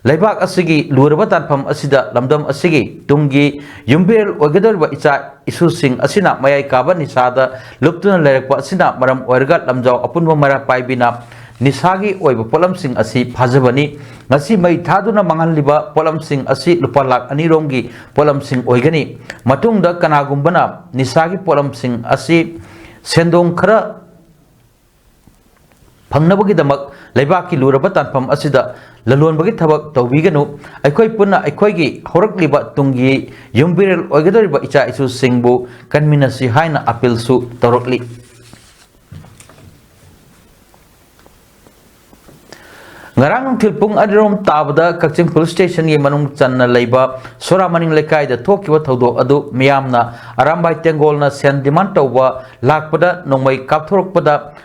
ꯂꯩꯕꯥꯛ ꯑꯁꯤꯒꯤ ꯂꯨꯔꯕ ꯇꯥꯟꯐꯝ ꯑꯁꯤꯗ ꯂꯝꯗꯝ ꯑꯁꯤꯒꯤ ꯇꯨꯡꯒꯤ ꯌꯨꯝꯕꯤꯔꯦꯜ ꯑꯣꯏꯒꯗꯧꯔꯤꯕ ꯏꯆꯥ ꯏꯁꯨꯁꯤꯡ ꯑꯁꯤꯅ ꯃꯌꯥꯏ ꯀꯥꯕ ꯅꯤꯁꯥꯗ ꯂꯨꯞꯇꯨꯅ ꯂꯩꯔꯛꯄ ꯑꯁꯤꯅ ꯃꯔꯝ ꯑꯣꯏꯔꯒ ꯂꯝꯖꯥꯎ ꯑꯄꯨꯟꯕ ꯃꯩꯔꯥ ꯄꯥꯏꯕꯤꯅ ꯅꯤꯁꯥꯒꯤ ꯑꯣꯏꯕ ꯄꯣꯠꯂꯝꯁꯤꯡ ꯑꯁꯤ ꯐꯥꯖꯕꯅꯤ꯫ ꯉꯁꯤ ꯃꯩ ꯊꯥꯗꯨꯅ ꯃꯥꯡꯍꯜꯂꯤꯕ ꯄꯣꯠꯂꯝꯁꯤꯡ ꯑꯁꯤ ꯂꯨꯄꯥ ꯂꯥꯈ ꯑꯅꯤ ꯔꯣꯝꯒꯤ ꯄꯣꯠꯂꯝꯁꯤꯡ ꯑꯣꯏꯒꯅꯤ꯫ ꯃꯇꯨꯡꯗ ꯀꯅꯥꯒꯨꯝꯕꯅ ꯅꯤꯁꯥꯒꯤ ꯄꯣꯠꯂꯝꯁꯤꯡ ꯑꯁꯤ ꯁꯦꯟꯗꯣꯡ ꯈꯔ ꯐꯪꯅꯕꯒꯤꯗꯃꯛ ꯂꯩꯕꯥꯛꯀꯤ ꯂꯨꯔꯕ ꯇꯥꯟꯐꯝ ꯑꯁꯤꯗ ꯂꯂꯣꯟꯕꯒꯤ ꯊꯕꯛ ꯇꯧꯕꯤꯒꯅꯨ꯫ ꯑꯩꯈꯣꯏ ꯄꯨꯟꯅ ꯑꯩꯈꯣꯏꯒꯤ ꯍꯧꯔꯛꯂꯤꯕ ꯇꯨꯡꯒꯤ ꯌꯨꯝꯕꯤꯔꯦꯜ ꯑꯣꯏꯒꯗꯧꯔꯤꯕ ꯏꯆꯥ ꯏꯁꯨꯁꯤꯡꯕꯨ ꯀꯟꯃꯤꯟꯅꯁꯤ ꯍꯥꯏꯅ ꯑꯄꯤꯜꯁꯨ ꯇꯧꯔꯛꯂꯤ꯫ ꯉꯔꯥꯡ ꯅꯨꯡꯊꯤꯜ ꯄꯨꯡ ꯑꯅꯤꯔꯣꯝ ꯇꯥꯕꯗ ꯀꯛꯆꯤꯡ ꯄꯨꯂꯤꯁ ꯁ꯭ꯇꯦꯁꯟꯒꯤ ꯃꯅꯨꯡ ꯆꯟꯅ ꯂꯩꯕ ꯁꯣꯔꯥ ꯃꯅꯤꯡ ꯂꯩꯀꯥꯏꯗ ꯊꯣꯛꯈꯤꯕ ꯊꯧꯗꯣꯛ ꯑꯗꯨ ꯃꯤꯌꯥꯝꯅ ꯑꯔꯥꯝꯕꯥꯏ ꯇꯦꯡꯒꯣꯜꯅ ꯁꯦꯟ ꯗꯤꯃꯥꯟ ꯇꯧꯕ ꯂꯥꯛꯄꯗ ꯅꯣꯡꯃꯩ ꯀꯥꯞꯊꯣꯔꯛꯄꯗ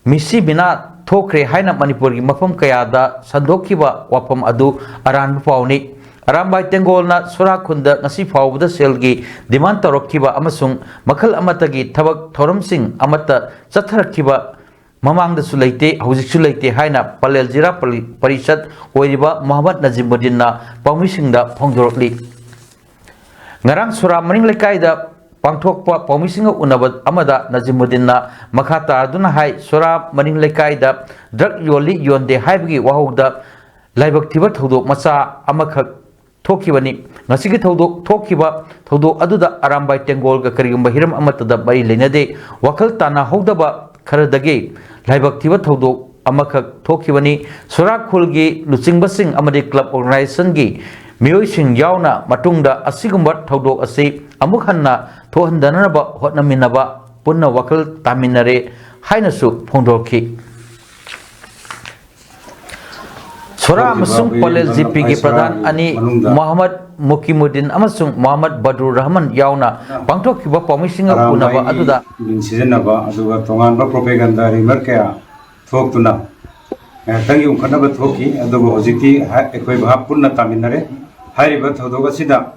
ꯃꯤꯁꯤ ꯃꯤꯅꯥ ꯊꯣꯛꯈ꯭ꯔꯦ ꯍꯥꯏꯅ ꯃꯅꯤꯄꯨꯔꯒꯤ ꯃꯐꯝ ꯀꯌꯥꯗ ꯁꯟꯗꯣꯛꯈꯤꯕ ꯋꯥꯐꯝ ꯑꯗꯨ ꯑꯔꯥꯟꯕ ꯄꯥꯎꯅꯤ꯫ ꯑꯔꯥꯝꯕꯥꯏ ꯇꯦꯡꯒꯣꯜꯅ ꯁꯣꯔꯥ ꯈꯨꯟꯗ ꯉꯁꯤ ꯐꯥꯎꯕꯗ ꯁꯦꯜꯒꯤ ꯗꯤꯃꯥꯟ ꯇꯧꯔꯛꯈꯤꯕ ꯑꯃꯁꯨꯡ ꯃꯈꯜ ꯑꯃꯠꯇꯒꯤ ꯊꯕꯛ ꯊꯧꯔꯝꯁꯤꯡ ꯑꯃꯠꯇ ꯆꯠꯊꯔꯛꯈꯤꯕ ꯃꯃꯥꯡꯗꯁꯨ ꯂꯩꯇꯦ, ꯍꯧꯖꯤꯛꯁꯨ ꯂꯩꯇꯦ ꯍꯥꯏꯅ ꯄꯂꯦꯜ ꯖꯤꯂꯥ ꯄꯔꯤ-, ꯄꯔꯤꯁꯠ ꯑꯣꯏꯔꯤꯕ ꯃꯣꯍꯝꯃꯗ ꯅꯖꯤꯃꯨꯗꯤꯟꯅ ꯄꯥꯎꯃꯤꯁꯤꯡꯗ ꯐꯣꯡꯗꯣꯔꯛꯂꯤ꯫ ꯉꯔꯥꯡ ꯁꯣꯔꯥ ꯃꯅꯤꯡ ꯂꯩꯀꯥꯏꯗ ꯄꯥꯡꯊꯣꯛꯄ ꯄꯥꯎꯃꯤꯁꯤꯡꯒ ꯎꯅꯕ ꯑꯃꯗ ꯅꯖꯤꯃꯨꯗꯤꯟꯅ ꯃꯈꯥ ꯇꯥꯗꯨꯅ ꯍꯥꯏ, ꯁꯣꯔꯥ ꯃꯅꯤꯡ ꯂꯩꯀꯥꯏꯗ ꯗ꯭ꯔꯒ ꯌꯣꯜꯂꯤ ꯌꯣꯟꯗꯦ ꯍꯥꯏꯕꯒꯤ ꯋꯥꯍꯧꯗ ꯂꯥꯏꯕꯛ ꯊꯤꯕ ꯊꯧꯗꯣꯛ ꯃꯆꯥ ꯑꯃꯈꯛ ꯊꯣꯛꯈꯤꯕꯅꯤ꯫ ꯉꯁꯤꯒꯤ ꯊꯧꯗꯣꯛ ꯊꯣꯛꯈꯤꯕ ꯊꯧꯗꯣꯛ ꯑꯗꯨꯗ ꯑꯔꯥꯝꯕꯥꯏ ꯇꯦꯡꯒꯣꯜꯒ ꯀꯔꯤꯒꯨꯝꯕ ꯍꯤꯔꯝ ꯑꯃꯠꯇꯗ ꯃꯔꯤ ꯂꯩꯅꯗꯦ꯫ ꯋꯥꯈꯜ ꯇꯥꯅꯍꯧꯗꯕ ꯈꯔꯗꯒꯤ ꯂꯥꯏꯕꯛ ꯊꯤꯕ ꯊꯧꯗꯣꯛ ꯑꯃꯈꯛ ꯊꯣꯛꯈꯤꯕꯅꯤ꯫ ꯁꯣꯔꯥ ꯈꯨꯜꯒꯤ ꯂꯨꯆꯤꯡꯕꯁꯤꯡ ꯑꯃꯗꯤ ꯀ꯭ꯂꯕ ꯑꯣꯔꯒꯅꯥꯏꯖꯦꯁꯟꯒꯤ ꯃꯤꯑꯣꯏꯁꯤꯡ ꯌꯥꯎꯅ ꯃꯇꯨꯡꯗ ꯑꯁꯤꯒꯨꯝꯕ ꯊꯧꯗꯣꯛ ꯑꯁꯤ ꯑꯃꯨꯛ ꯍꯟꯅ ꯊꯣꯛꯍꯟꯗꯅꯕ ꯍꯣꯠꯅꯃꯤꯟꯅꯕ ꯄꯨꯟꯅ ꯋꯥꯈꯜ ꯇꯥꯃꯤꯟꯅꯔꯦ ꯍꯥꯏꯅꯁꯨ ꯐꯣꯡꯗꯣꯛꯈꯤ꯫ ꯁꯣꯔꯥ ꯍꯧꯈꯤꯕ ꯑꯃꯁꯨꯡ ꯑꯩꯈꯣꯏ ꯄꯂꯦꯜ ꯂꯝꯗꯝ ꯖꯤꯄꯤꯒꯤ ꯑꯩꯈꯣꯏ ꯄ꯭ꯔꯙꯥꯟ ꯁꯣꯔꯥꯒꯤ ꯑꯅꯤ ꯃꯅꯨꯡꯗ ꯃꯣꯍꯝꯃꯗ ꯃꯨꯀꯤꯃꯨꯗꯤꯟ ꯑꯃꯁꯨꯡ ꯃꯣꯍꯝꯃꯗ ꯕꯗ꯭ꯔꯨꯔ ꯔꯍꯃꯟ ꯌꯥꯎꯅ ꯄꯥꯡꯊꯣꯛꯈꯤꯕ ꯄꯥꯎꯃꯤꯁꯤꯡꯒ ꯎꯅꯕ ꯑꯔꯥꯝꯕꯥꯏꯒꯤ ꯑꯗꯨꯗ ꯃꯤꯡ ꯁꯤꯖꯤꯟꯅꯕ ꯑꯗꯨꯒ ꯇꯣꯉꯥꯟꯕ propaganda rumour ꯀꯌꯥ ꯊꯣꯛꯇꯨꯅ ꯉꯥꯏꯍꯥꯛꯇꯪꯒꯤ ꯎꯪꯈꯠꯅꯕ ꯊꯣꯛꯈꯤ꯫ ꯑꯗꯨꯕꯨ ꯍꯧꯖꯤꯛꯇꯤ ꯍꯥ-, ꯑꯩꯈꯣꯏ ꯚꯥꯞ ꯄꯨꯟꯅ ꯇꯥꯃꯤꯟꯅꯔꯦ꯫ ꯍꯥꯏꯔꯤꯕ ꯊꯧꯗꯣꯛ ꯑꯁꯤꯗ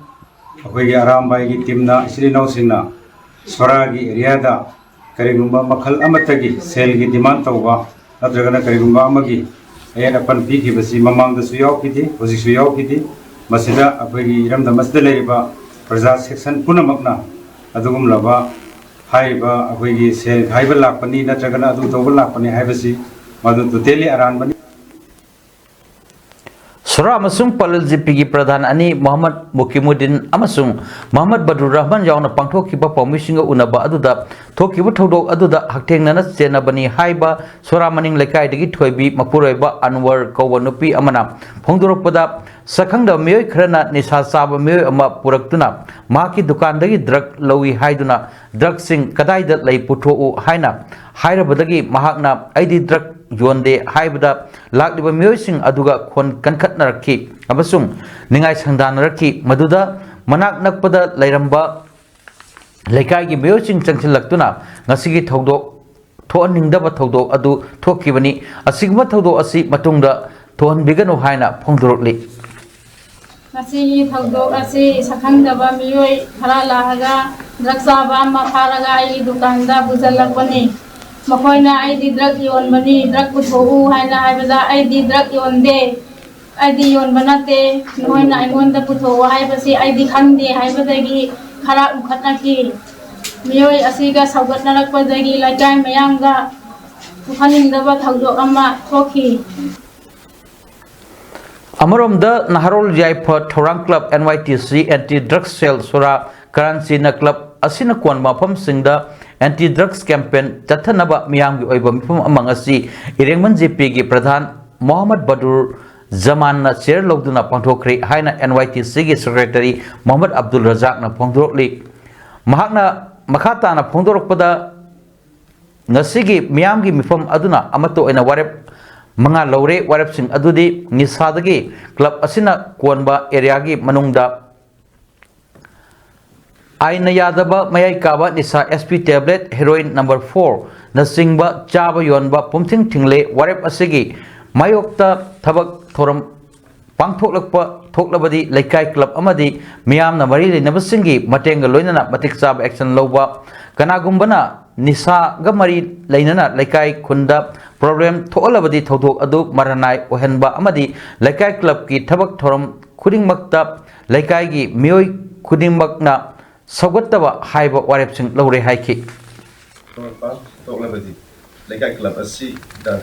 ꯑꯩꯈꯣꯏꯒꯤ ꯑꯔꯥꯝꯕꯥꯏꯒꯤ ꯇꯤꯝꯅ, ꯏꯆꯤꯜ ꯏꯅꯥꯎꯁꯤꯡꯅ ꯁꯣꯔꯥꯒꯤ ꯑꯦꯔꯤꯌꯥꯗ ꯀꯔꯤꯒꯨꯝꯕ ꯃꯈꯜ ꯑꯃꯠꯇꯒꯤ ꯁꯦꯜꯒꯤ demand ꯇꯧꯕ ꯅꯠꯇ꯭ꯔꯒꯅ ꯀꯔꯤꯒꯨꯝꯕ ꯑꯃꯒꯤ ꯑꯌꯦꯠ ꯑꯄꯟ ꯄꯤꯈꯤꯕꯁꯤ ꯃꯃꯥꯡꯗꯁꯨ ꯌꯥꯎꯈꯤꯗꯦ, ꯍꯧꯖꯤꯛꯁꯨ ꯌꯥꯎꯈꯤꯗꯦ꯫ ꯃꯁꯤꯗ ꯑꯩꯈꯣꯏꯒꯤ ꯏꯔꯝꯗꯝ ꯑꯁꯤꯗ ꯂꯩꯔꯤꯕ ꯄ꯭ꯔꯖꯥ section ꯄꯨꯝꯅꯃꯛꯅ ꯑꯗꯨꯒꯨꯝꯂꯕ ꯍꯥꯏꯔꯤꯕ ꯑꯩꯈꯣꯏꯒꯤ ꯁꯦꯜ ꯈꯥꯏꯕ ꯂꯥꯛꯄꯅꯤ ꯅꯠꯇ꯭ꯔꯒꯅ ꯑꯗꯨ ꯇꯧꯕ ꯂꯥꯛꯄꯅꯤ ꯍꯥꯏꯕꯁꯤ ꯃꯗꯨ totally ꯑꯔꯥꯟꯕꯅꯤ꯫ ꯁꯣꯔꯥ ꯑꯃꯁꯨꯡ ꯄꯂꯦꯜ ꯖꯤꯄꯤꯒꯤ ꯄ꯭ꯔꯙꯥꯟ ꯑꯅꯤ ꯃꯣꯍꯝꯃꯗ ꯃꯨꯀꯤꯃꯨꯗꯤꯟ ꯑꯃꯁꯨꯡ ꯃꯣꯍꯝꯃꯗ ꯕꯗ꯭ꯔꯨꯔ ꯔꯍꯃꯟ ꯌꯥꯎꯅ ꯄꯥꯡꯊꯣꯛꯈꯤꯕ ꯄꯥꯎꯃꯤꯁꯤꯡꯒ ꯎꯅꯕ ꯑꯗꯨꯗ ꯊꯣꯛꯈꯤꯕ ꯊꯧꯗꯣꯛ ꯑꯗꯨꯗ ꯍꯛꯊꯦꯡꯅꯅ ꯆꯦꯟꯅꯕꯅꯤ ꯍꯥꯏꯕ ꯁꯣꯔꯥ ꯃꯅꯤꯡ ꯂꯩꯀꯥꯏꯗꯒꯤ ꯊꯣꯏꯕꯤ ꯃꯄꯨꯔꯣꯏꯕ ꯑꯟꯋꯔ ꯀꯧꯕ ꯅꯨꯄꯤ ꯑꯃꯅ ꯐꯣꯡꯗꯣꯔꯛꯄꯗ, ꯁꯛꯈꯪꯗꯕ ꯃꯤꯑꯣꯏ ꯈꯔꯅ ꯅꯤꯁꯥ ꯆꯥꯕ ꯃꯤꯑꯣꯏ ꯑꯃ ꯄꯨꯔꯛꯇꯨꯅ ꯃꯍꯥꯛꯀꯤ ꯗꯨꯀꯥꯟꯗꯒꯤ ꯗ꯭ꯔꯒ ꯂꯧꯏ ꯍꯥꯏꯗꯨꯅ ꯗ꯭ꯔꯒꯁꯤꯡ ꯀꯗꯥꯏꯗ ꯂꯩ ꯄꯨꯊꯣꯛꯎ ꯍꯥꯏꯅ ꯍꯥꯏꯔꯕꯗꯒꯤ ꯃꯍꯥꯛꯅ "ꯑꯩꯗꯤ ꯗ꯭ꯔꯒ ꯌꯣꯟꯗꯦ" ꯍꯥꯏꯕꯗ ꯂꯥꯛꯂꯤꯕ ꯃꯤꯑꯣꯏꯁꯤꯡ ꯑꯗꯨꯒ ꯈꯣꯟ ꯀꯟꯈꯠꯅꯔꯛꯈꯤ ꯑꯃꯁꯨꯡ ꯅꯤꯡꯉꯥꯏ ꯁꯪꯗꯥꯅꯔꯛꯈꯤ꯫ ꯃꯗꯨꯗ ꯃꯅꯥꯛ ꯅꯛꯄꯗ ꯂꯩꯔꯝꯕ ꯂꯩꯀꯥꯏꯒꯤ ꯃꯤꯑꯣꯏꯁꯤꯡ ꯆꯪꯁꯤꯜꯂꯛꯇꯨꯅ ꯉꯁꯤꯒꯤ ꯊꯧꯗꯣꯛ ꯊꯣꯛꯍꯟꯅꯤꯡꯗꯕ ꯊꯧꯗꯣꯛ ꯑꯗꯨ ꯊꯣꯛꯈꯤꯕꯅꯤ꯫ ꯑꯁꯤꯒꯨꯝꯕ ꯊꯧꯗꯣꯛ ꯑꯁꯤ ꯃꯇꯨꯡꯗ ꯊꯣꯛꯍꯟꯕꯤꯒꯅꯨ ꯍꯥꯏꯅ ꯐꯣꯡꯗꯣꯔꯛꯂꯤ꯫ ꯉꯁꯤꯒꯤ ꯊꯧꯗꯣꯛ ꯑꯁꯤ ꯁꯛꯈꯪꯗꯕ ꯃꯤꯑꯣꯏ ꯈꯔ ꯂꯥꯛꯑꯒ ꯗ꯭ꯔꯒ ꯆꯥꯕ ꯑꯃ ꯐꯥꯔꯒ ꯑꯩꯒꯤ ꯗꯨꯀꯥꯟꯗ ꯄꯨꯁꯤꯜꯂꯛꯄꯅꯤ꯫ ꯃꯈꯣꯏꯅ "ꯑꯩꯗꯤ ꯗ꯭ꯔꯒ ꯌꯣꯟꯕꯅꯤ, ꯗ꯭ꯔꯒ ꯄꯨꯊꯣꯛꯎ" ꯍꯥꯏꯅ ꯍꯥꯏꯕꯗ, "ꯑꯩꯗꯤ ꯗ꯭ꯔꯒ ꯌꯣꯟꯗꯦ, ꯑꯩꯗꯤ ꯌꯣꯟꯕ ꯅꯠꯇꯦ, ꯅꯈꯣꯏꯅ ꯑꯩꯉꯣꯟꯗ ꯄꯨꯊꯣꯛꯎ ꯍꯥꯏꯕꯁꯤ ꯑꯩꯗꯤ ꯈꯪꯗꯦ" ꯍꯥꯏꯕꯗꯒꯤ ꯈꯔ ꯎꯈꯠꯅꯈꯤ꯫ ꯃꯤꯑꯣꯏ ꯑꯁꯤꯒ ꯁꯧꯒꯠꯅꯔꯛꯄꯗꯒꯤ ꯂꯩꯀꯥꯏ ꯃꯌꯥꯝꯒ ꯄꯨꯈꯠꯅꯤꯡꯗꯕ ꯊꯧꯗꯣꯛ ꯑꯃ ꯊꯣꯛꯈꯤ꯫ ꯑꯃꯔꯣꯝꯗ Naharol Yaipha Thourang club, NYTC, Anti Drug Cell ꯁꯨꯔꯥ ꯀꯔꯥꯟꯆꯤꯅ ꯀ꯭ꯂꯕ ꯑꯁꯤꯅ ꯀꯣꯟꯕ ꯃꯐꯝꯁꯤꯡꯗ anti drugs campaign ꯆꯠꯊꯅꯕ ꯃꯤꯌꯥꯝꯒꯤ ꯑꯣꯏꯕ ꯃꯤꯐꯝ ꯑꯃ ꯉꯁꯤ ꯏꯔꯦꯡꯕꯟ ꯖꯦ ꯄꯤꯒꯤ ꯄ꯭ꯔꯙꯥꯟ ꯃꯣꯍꯝꯃꯗ ꯕꯗꯨꯔ ꯖꯃꯥꯟꯅ ꯆꯦꯌꯔ ꯂꯧꯗꯨꯅ ꯄꯥꯡꯊꯣꯛꯈ꯭ꯔꯦ ꯍꯥꯏꯅ NYTCꯒꯤ ꯁꯦꯀ꯭ꯔꯦꯇꯔꯤ ꯃꯣꯍꯝꯃꯗ ꯑꯕꯗꯨꯜ ꯔꯖꯥꯛꯅ ꯐꯣꯡꯗꯣꯔꯛꯂꯤ꯫ ꯃꯍꯥꯛꯅ ꯃꯈꯥ ꯇꯥꯅ ꯐꯣꯡꯗꯣꯔꯛꯄꯗ, ꯉꯁꯤꯒꯤ ꯃꯤꯌꯥꯝꯒꯤ ꯃꯤꯐꯝ ꯑꯗꯨꯅ ꯑꯃꯠꯇ ꯑꯣꯏꯅ ꯋꯥꯔꯦꯞ ꯃꯉꯥ ꯂꯧꯔꯦ꯫ ꯋꯥꯔꯦꯞꯁꯤꯡ ꯑꯗꯨꯗꯤ ꯅꯤꯁꯥꯗꯒꯤ ꯀ꯭ꯂꯕ ꯑꯁꯤꯅ ꯀꯣꯟꯕ ꯑꯦꯔꯤꯌꯥꯒꯤ ꯃꯅꯨꯡꯗ ꯑꯥꯏꯟꯅ ꯌꯥꯗꯕ ꯃꯌꯥꯏ ꯀꯥꯕ ꯅꯤꯁꯥ, SP tablet, heroin number four ꯅꯆꯤꯡꯕ ꯆꯥꯕ ꯌꯣꯟꯕ ꯄꯨꯝꯊꯤꯡ ꯊꯤꯡꯂꯦ꯫ ꯋꯥꯔꯦꯞ ꯑꯁꯤꯒꯤ ꯃꯥꯌꯣꯛꯇ ꯊꯕꯛ ꯊꯧꯔꯝ ꯄꯥꯡꯊꯣꯛꯂꯛꯄ ꯊꯣꯛꯂꯕꯗꯤ ꯂꯩꯀꯥꯏ ꯀ꯭ꯂꯕ ꯑꯃꯗꯤ ꯃꯤꯌꯥꯝꯅ ꯃꯔꯤ ꯂꯩꯅꯕꯁꯤꯡꯒꯤ ꯃꯇꯦꯡꯒ ꯂꯣꯏꯅꯅ ꯃꯇꯤꯛ ꯆꯥꯕ action ꯂꯧꯕ, ꯀꯅꯥꯒꯨꯝꯕꯅ ꯅꯤꯁꯥꯒ ꯃꯔꯤ ꯂꯩꯅꯅ ꯂꯩꯀꯥꯏ ꯈꯨꯟꯗ problem ꯊꯣꯛꯍꯜꯂꯕꯗꯤ ꯊꯧꯗꯣꯛ ꯑꯗꯨ ꯃꯔꯅꯥꯏ ꯑꯣꯏꯍꯟꯕ ꯑꯃꯗꯤ ꯂꯩꯀꯥꯏ ꯀ꯭ꯂꯕꯀꯤ ꯊꯕꯛ ꯊꯧꯔꯝ ꯈꯨꯗꯤꯡꯃꯛꯇ ꯂꯩꯀꯥꯏꯒꯤ ꯃꯤꯑꯣꯏ ꯈꯨꯗꯤꯡꯃꯛꯅ ꯁꯧꯒꯠꯇꯕ ꯍꯥꯏꯕ ꯋꯥꯔꯦꯞꯁꯤꯡ ꯂꯧꯔꯦ ꯍꯥꯏꯈꯤ꯫ ꯊꯣꯛꯂꯛꯄ ꯊꯣꯛꯂꯕꯗꯤ ꯂꯩꯀꯥꯏ ꯀ꯭ꯂꯕ ꯑꯁꯤꯗ